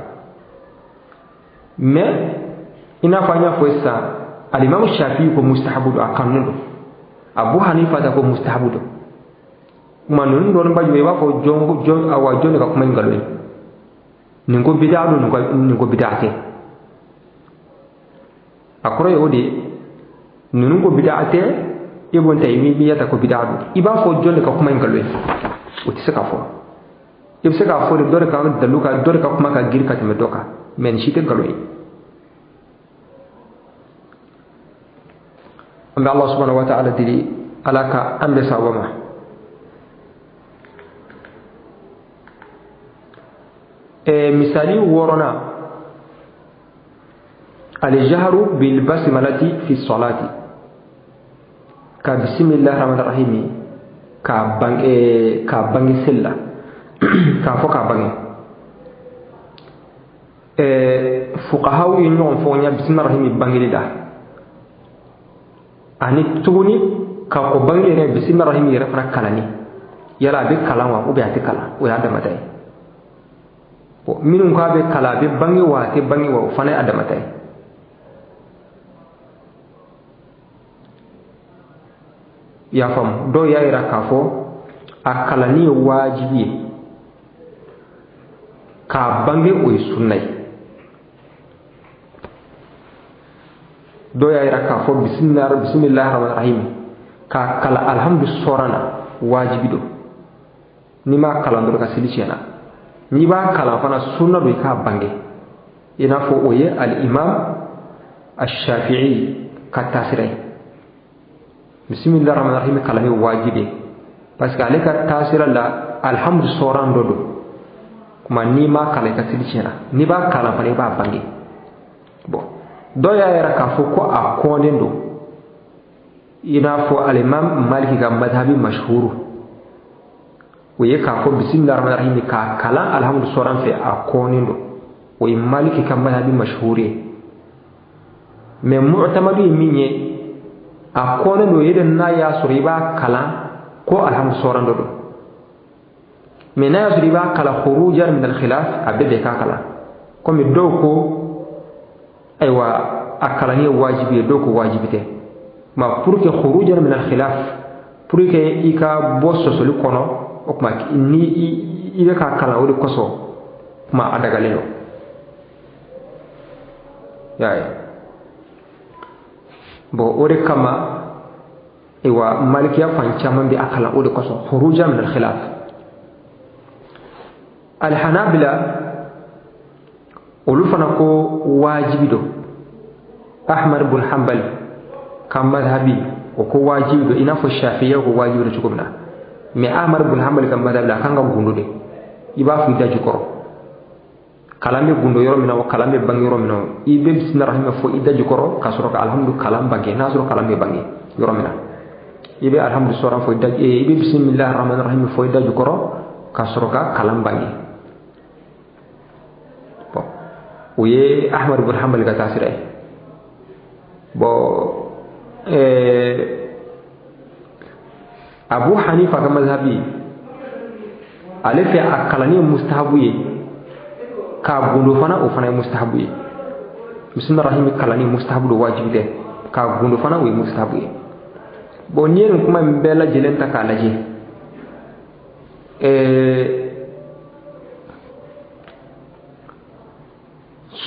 Mais i n'a fɔ an y'a fɔ sisan, alimamu Shafi'i ko mustahabu don, a kanunen don. Abu Hanifa ta ko mustahabu don. Kuma ninnu dɔɔnin ba jumɛn, i b'a fɔ jɔn jɔn awa jɔn de ka kuma in nkalon ye. Nin ko bid'a don, nin ko bid'a tɛ. A kɔrɔ ye o de ye, ninnu ko bid'a tɛ, e b'o ta i b'i ta ko bid'a don. I b'a fɔ jɔn de ka kuma in nkalon ye? O tɛ se ka fɔ. I bɛ se k'a fɔ de dɔ de ka dalu ka dɔ de ka kuma ka girin ka tɛmɛ dɔ kan, mais nin si tɛ nkalon ye. An bɛ Allah subhanahu wa ta'ala deli, Ala ka an bɛn sawaba ma. Misali wɔɔrɔnan, aljahru bil basmalati fi salati, ka bisimilahi rahmani rahimi k'a bange, k'a bange seli la, k'a fɔ k'a bange. Fuqahaw ye ɲɔgɔn fɔ ɲa bisimilahi rahimi bangeli la, ani tuguni ka o bange yɛrɛ bisimilahi rahimi yɛrɛ fana kalanni, yala a bɛ kalan wa ou bien a tɛ kalan, o y'a damata ye. Bon, minnu k'a bɛ kalan, a bɛ bange wa a tɛ bange wa, o fana ye a damata ye. I y'a faamu, dɔw y'a yira k'a fɔ a kalanni ye wajibi ye, k'a bange o ye sunna ye. Dɔw y'a yira k'a fɔ bisimilahi rahmani rahim k'a kalan alhamdu sɔra na wajibi don, n'i m'a kalan dɔrɔn ka seli tiɲɛna. N'i b'a kalan fana sunna don i k'a bange, i n'a fɔ o ye al-imam ash-shafi'i ka taasira ye. Bisimilahi rahmani rahim kalan ye wajibi ye, parce que ale ka taasira la alhamdu sɔran dɔ don, kuma n'i m'a kalan i ka seli tiɲɛna, n'i b'a kalan fana i b'a bange. Bon, dɔw y'a yira k'a fɔ ko a kɔnnen don, i n'a fɔ alimam maliki ka madhabi mashhuru, o ye k'a fɔ bisimilahi rahmani rahim k'a kalan alhamdu sɔran fɛ, a kɔnnen don, o ye maliki ka madhabi mashhuru ye. Mais mu'tamadu ye min ye, a kɔnnen don yɛrɛ n'a y'a sɔrɔ i b'a kalan ko alhamdu sɔran dɔ don, mais n'a y'a sɔrɔ i b'a kalan khurujan min al-khilaf, a bɛ bɛn k'a kalan. Komi dɔw ko ayiwa a kalanni ye wajibi ye, dɔw ko wajibi tɛ. Ma pour que khurujan min al-khilaf, pour que i ka bɔ sɔsɔli kɔnɔ, o tuma ni i bɛ k'a kalan o de kosɔn, kuma a dagalen don. Y'a ye, bon, o de kama ayiwa malikiya fan caman bɛ a kalan o de kosɔn, khurujan min al-khilaf. Alhanabila olu fana ko wajibi don. Ahmad bin Hanbal ka madhabi o ko wajibi don, i n'a fɔ Shafi'iya ko wajibi don cogo min na. Mais Ahmad bin Hanbal ka madhabi la, a kan ka gundo de, i b'a fɔ i da jukɔrɔ, kalan bɛ gundo yɔrɔ min na o, kalan bɛ bange yɔrɔ min na o, i bɛ bisimilahi rahimi fɔ i da jukɔrɔ ka sɔrɔ ka alhamdu kalan bange. N'a sɔrɔ kalan bɛ bange yɔrɔ min na, i bɛ alhamdu sɔrɔ fɔ i da, i bɛ bisimilahi rahmani rahimi fɔ i da jukɔrɔ ka sɔrɔ ka kalan bange. Bon, o ye Ahmad bin Hanbal ka taasira ye. Bon, Abu Hanifa ka mazhabi, ale fɛ a kalanni ye mustahabu ye, k'a gundo fana o fana ye mustahabu ye. Bisimilahi rahimi kalanni mustahabu don, wajibi tɛ, k'a gundo fana o ye mustahabu ye. Bon, n'i ye nin kuma in bɛɛ lajɛlen ta k'a lajɛ,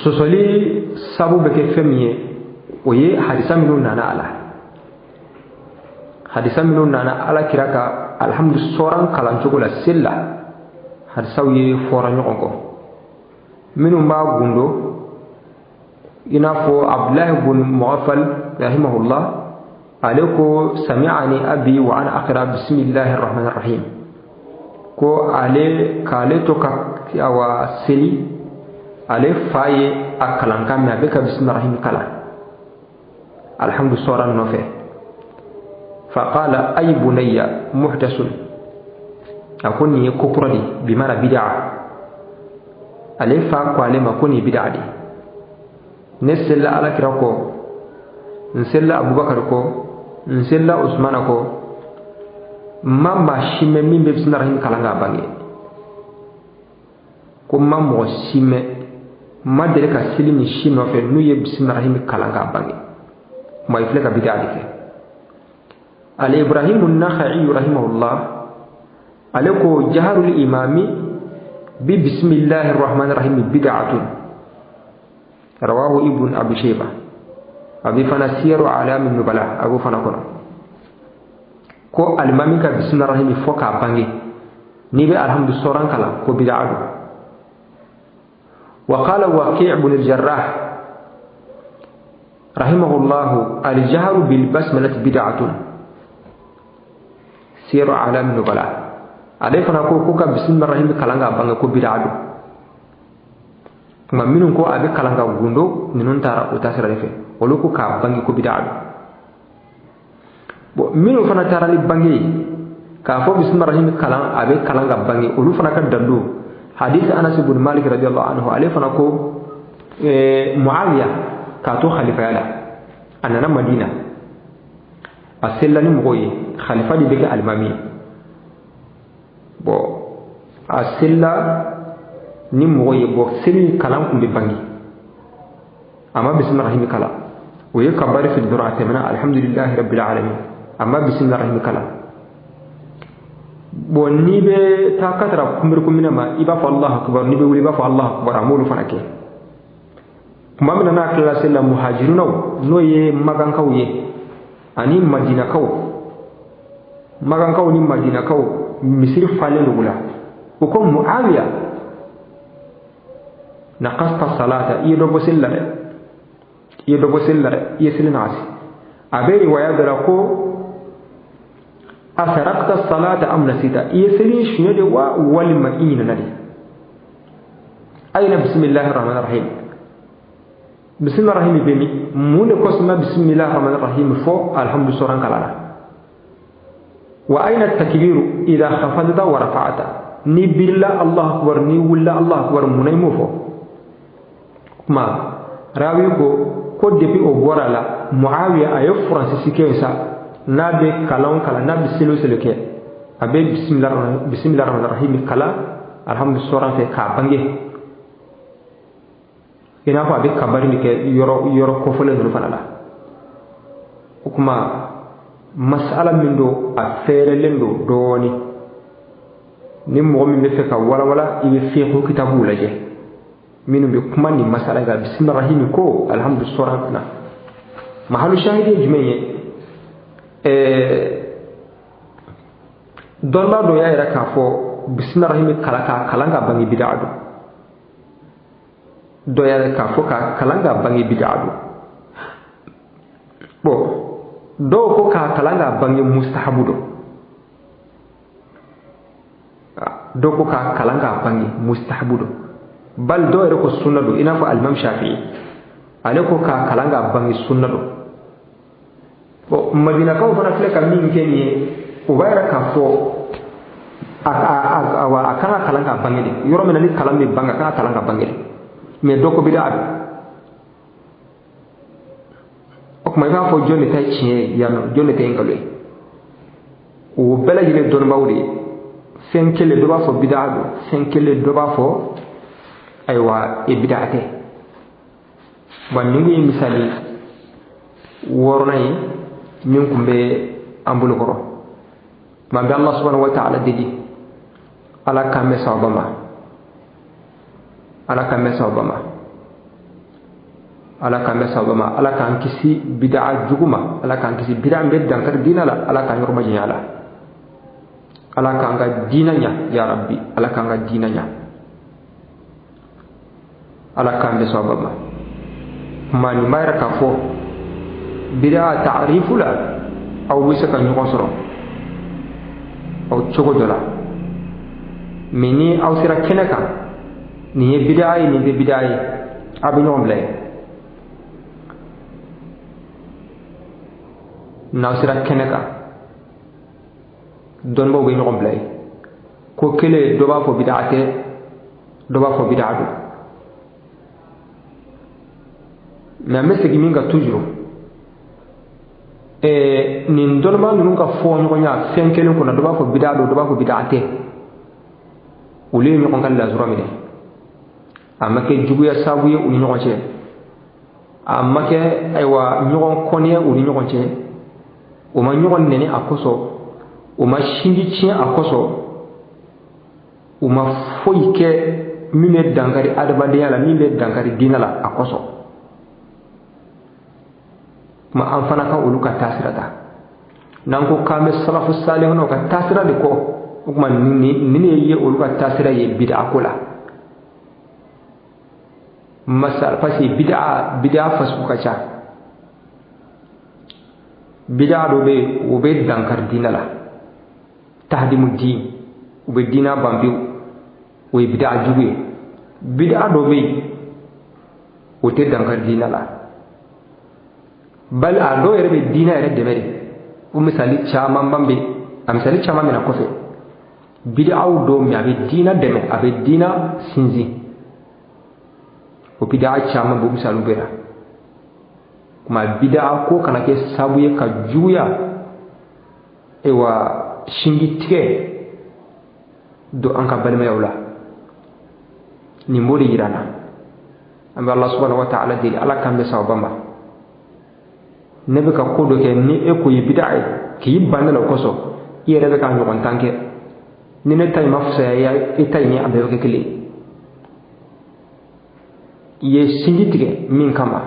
sɔsɔli sabu bɛ kɛ fɛn min ye, o ye hadisa minnu nana a la, hadisa minnu nana Ala kira ka alhamdu sɔran kalancogo la seli la, hadisaw ye fɔra ɲɔgɔn kɔ. Minnu b'a gundo, i n'a fɔ Abdulahi bun Mughaffal rahimahullah, ale ko sami'ani abi wa ana aqra bismillahir rahmanir rahim, ko ale k'ale to ka awa seli, ale fa ye a kalankan mɛn, a bɛ ka bismillahir rahim kalan alhamdu sɔran nɔfɛ. Faqala ay bunayya muhdasun, a ko nin ye ko kura de, bi mana bid'a. Ale fa ko ale ma ko nin ye bid'a de, ne selila Ala kira kɔ, n selila Abubakar kɔ, n selila Usmana kɔ, n ma maa si mɛn min bɛ bisimilahi rahimi kalan k'a bange. Ko n ma mɔgɔ si mɛn, n ma deli ka seli nin si nɔfɛ n'u ye bisimilahi rahimi kalan k'a bange. Kuma i filɛ ka bid'a de kɛ. Ale Ibrahimu Nakha'i rahimahullah, ale ko jaharul imami Bi bismillahir rahmanir rahim bid'atun. Rawahu Ibn Abi Shayba. Abi fana Siyaru A'lam Nubala abu fana kono. Ko alimami ka bismillahir rahim fo ka bange ni be alhamdu soran kala ko bid'a do. Wa qala Waqi' ibn al-Jarrah rahimahullah al-jahru bil basmalati bid'atun. Siyaru A'lam Nubala ale fana ko ka bismillahir rahim kalan ka bange ko bid'a do. Nka minnu ko a bɛ kalan ka gundo ninnu taara o taasira de fɛ, olu ko k'a bange ko bid'a do. Bon, minnu fana taara ni bange ye k'a fɔ bismillahir rahim kalan a bɛ kalan ka bange, olu fana ka dalilu hadith Anas ibn Malik radiyallahu anhu, ale fana ko Muawiya k'a to khalifaya la, a nana Madina, a selila ni mɔgɔw ye, khalifa de bɛ kɛ alimami ye. Bon, a selila ni mɔgɔ ye, bɔ seli kalan kun bɛ bange, a ma bismillahir rahim kalan, o ye kabari fili dɔrɔn a tɛmɛna alhamdulillahi rabbil alamin, a ma bismillahir rahim kalan. Bon, n'i bɛ taa katara kunbirikunminɛ ma, i b'a fɔ Allahu akbar, n'i bɛ wuli i b'a fɔ Allahu akbar, a m'olu fana kɛ. Tuma min na n'a tilala seli la, muhajirunaw n'o ye magankaw ye ani madinakaw, magankaw ni madinakaw misiri falen dugu la, o ko Muawiya naqasta salata, i ye dɔ bɔ seli la dɛ, i ye dɔ bɔ seli la dɛ, i ye seli nagasi. A bɛ riwaya dɔ la ko asarakta salata am nasita, i ye seli suɲɛ de wa walima i ɲinɛna de. Ayna bismillahir rahmanir rahim, bismillahir rahim bɛ min? Mun de kosɔn ma bismillahir rahmanir rahim fɔ alhamdu soran kala la? Wa ayna takbiru idha khafadta wa rafa'ta, ni birila Allahu akbar, ni wulila Allahu akbar, mun na i m'o fɔ? Kuma rawi ko depuis o bɔra la, Muawiya a ye furansisi kɛ sa, n'a bɛ kalan kalan, n'a bɛ seli o seli kɛ, a bɛ bismillahir rahmanir rahim kalan alhamdu soran fɛ k'a bange, i n'a fɔ a bɛ kabari min kɛ yɔrɔ kɔfɔlen ninnu fana la. O kuma masala min don, a fɛɛrɛlen don dɔɔnin. Ni mɔgɔ min bɛ fɛ ka walawala, i bɛ fiqh kitabuw lajɛ minnu bɛ kuma nin masala kan, bismillahir rahim ko alhamdu soran na. Mahalu shahidi ye jumɛn ye? Dɔnbaa dɔ y'a yira k'a fɔ bismillahir rahim kalan k'a kalan ka bange bid'a don. Dɔ y'a yira k'a fɔ k'a kalan ka bange bid'a don. Bon, dɔw ko k'a kalan ka bange mustahabu don, dɔw ko k'a kalan ka bange mustahabu don, bal dɔw yɛrɛ ko sunna don, i n'a fɔ alimami Shafi'i ale ko k'a kalan ka bange sunna don. Bon, madinakaw fana filɛ ka min kɛ nin ye, o b'a yira k'a fɔ a kan ka kalan ka bange de. Yɔrɔ min na ni kalan bɛ bange, a kan ka kalan ka bange de. Mais dɔ ko bid'a don. O tuma i b'a fɔ jɔn de ta ye tiɲɛ ye yan nɔ, jɔn de ta ye nkalon ye? O bɛɛ lajɛlen dɔnnibaaw de ye. Fɛn kelen dɔ b'a fɔ bid'a don, fɛn kelen dɔ b'a fɔ ayiwa e bid'a tɛ. Wa nin kun ye misali wɔɔrɔnan ye min kun bɛ an bolo kɔrɔ. Tuma bɛ Allah subhanahu wa ta'ala deli, Ala k'an bɛn sawaba ma, Ala k'an bɛn sawaba ma, Ala k'an bɛn sawaba ma, Ala k'an kisi bid'a jugu ma, Ala k'an kisi bid'a min bɛ dankari diinɛ la, Ala k'an yɔrɔ majanya a la, Ala k'an ka diinɛ ɲa ya Rabbi, Ala k'an ka diinɛ ɲa, Ala k'an bɛn sawaba ma. Kuma nin b'a yira k'a fɔ bid'a ta'rifu la, aw bɛ se ka ɲɔgɔn sɔrɔ aw cogo dɔ la, mais ni aw sera kɛnɛ kan, nin ye bid'a ye, nin tɛ bid'a ye, aw bɛ ɲɔgɔn bila yen. N'aw sera kɛnɛ kan, dɔnnibaaw bɛ ɲɔgɔn bila yen. Ko kelen dɔ b'a fɔ bid'a tɛ, dɔ b'a fɔ bid'a don. Mais an bɛ segin min kan toujours, nin dɔnnibaa ninnu ka fɔ ɲɔgɔnya fɛn kelen kunna, dɔ b'a fɔ bid'a don, dɔ b'a fɔ bid'a tɛ, olu ye ɲɔgɔn ka lasɔrɔ minɛ. A ma kɛ juguya sababu ye u ni ɲɔgɔn cɛ, a ma kɛ ayiwa ɲɔgɔn kɔniya u ni ɲɔgɔn cɛ, o ma ɲɔgɔn nɛni a kosɔn, o ma sinji tiɲɛ a kosɔn, U ma foyi kɛ min bɛ dankari adamadenya la, min bɛ dankari diinɛ la a kosɔn. Kuma an fana ka olu ka taasira ta. N'an ko k'an bɛ salafu salihuna ka taasira de kɔ, o tuma nin de ye olu ka taasira ye bid'a ko la. Masala, parce que bid'a fasugu ka ca. Bid'a dɔ bɛ yen, o bɛ dankari diinɛ la, tahdimu diin, u bɛ diinɛ ban pewu, o ye bid'a jugu ye. Bid'a dɔ bɛ yen, o tɛ dankari diinɛ la, bali a dɔw yɛrɛ bɛ diinɛ yɛrɛ dɛmɛ de. O misali caman ban bɛ, a misali caman bɛ na kɔfɛ. Bid'aw dɔw min a bɛ diinɛ dɛmɛ, a bɛ diinɛ sinsin, o bid'a caman b'o misaliw bɛ na. Kuma bid'a ko kana kɛ sababu ye ka juguya, ayiwa, sinji tigɛ don an ka balimayaw la. Nin b'o de yira an na. An bɛ Ala subhanahu wa ta'ala deli, Ala k'an bɛn sababa ma. Ne bɛ ka ko dɔ kɛ ni e ko ye bid'a ye, k'i ban ne la o kosɔn, i yɛrɛ bɛ ka ɲɔgɔn tan kɛ. Ni ne ta in ma fisaya e ta in ye, a bɛɛ bɛ kɛ kelen ye. I ye sinji tigɛ min kama,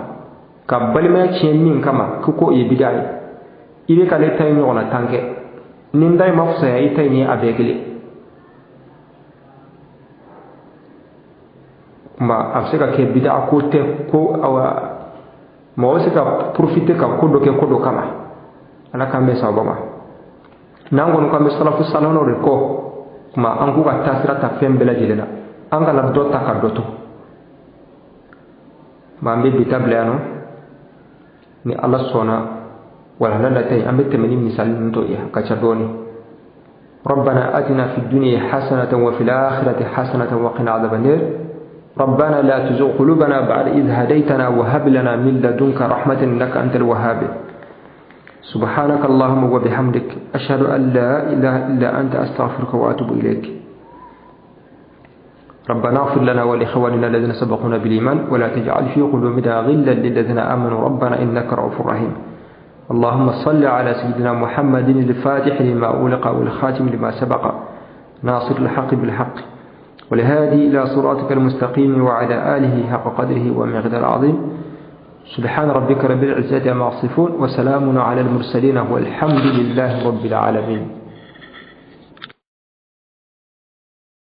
ka balimaya tiɲɛ min kama, ko ye bid'a ye, i bɛ ka ne ta in ɲɔgɔnna tan kɛ. Ni n ta in ma fisaya i ta in ye, a bɛɛ kelen. Kuma a bɛ se ka kɛ bid'a ko tɛ, ko awa mɔgɔ bɛ se ka profiter ka ko dɔ kɛ ko dɔ kama. Ala k'an bɛn sababa ma. N'an kɔni k'an bɛ salafu salihuna de kɔ, kuma an k'u ka taasira ta fɛn bɛɛ lajɛlen na, an kana dɔ ta ka dɔ to. Kuma an bɛ bi ta bila yan nɔ, ni Ala sɔnna walanda nata in an bɛ tɛmɛ ni misali ninnu tɔ ye, a ka ca dɔɔni. ربنا آتنا في الدنيا حسنة وفي الآخرة حسنة وقنا عذاب النار. ربنا لا تزغ قلوبنا بعد إذ هديتنا وهب لنا من لدنك رحمة إنك أنت الوهاب. سبحانك اللهم وبحمدك، أشهد أن لا إله إلا أنت، أستغفرك وأتوب إليك. ربنا اغفر لنا ولإخواننا الذين سبقونا بالإيمان ولا تجعل في قلوبنا غلا للذين آمنوا ربنا إنك رؤوف رحيم. اللهم صل على سيدنا محمد الفاتح لما أغلق والخاتم لما سبق، ناصر الحق بالحق والهادي إلى صراطك المستقيم وعلى آله حق قدره ومقداره العظيم. سبحان ربك رب العزة عما يصفون وسلام على المرسلين والحمد لله رب العالمين.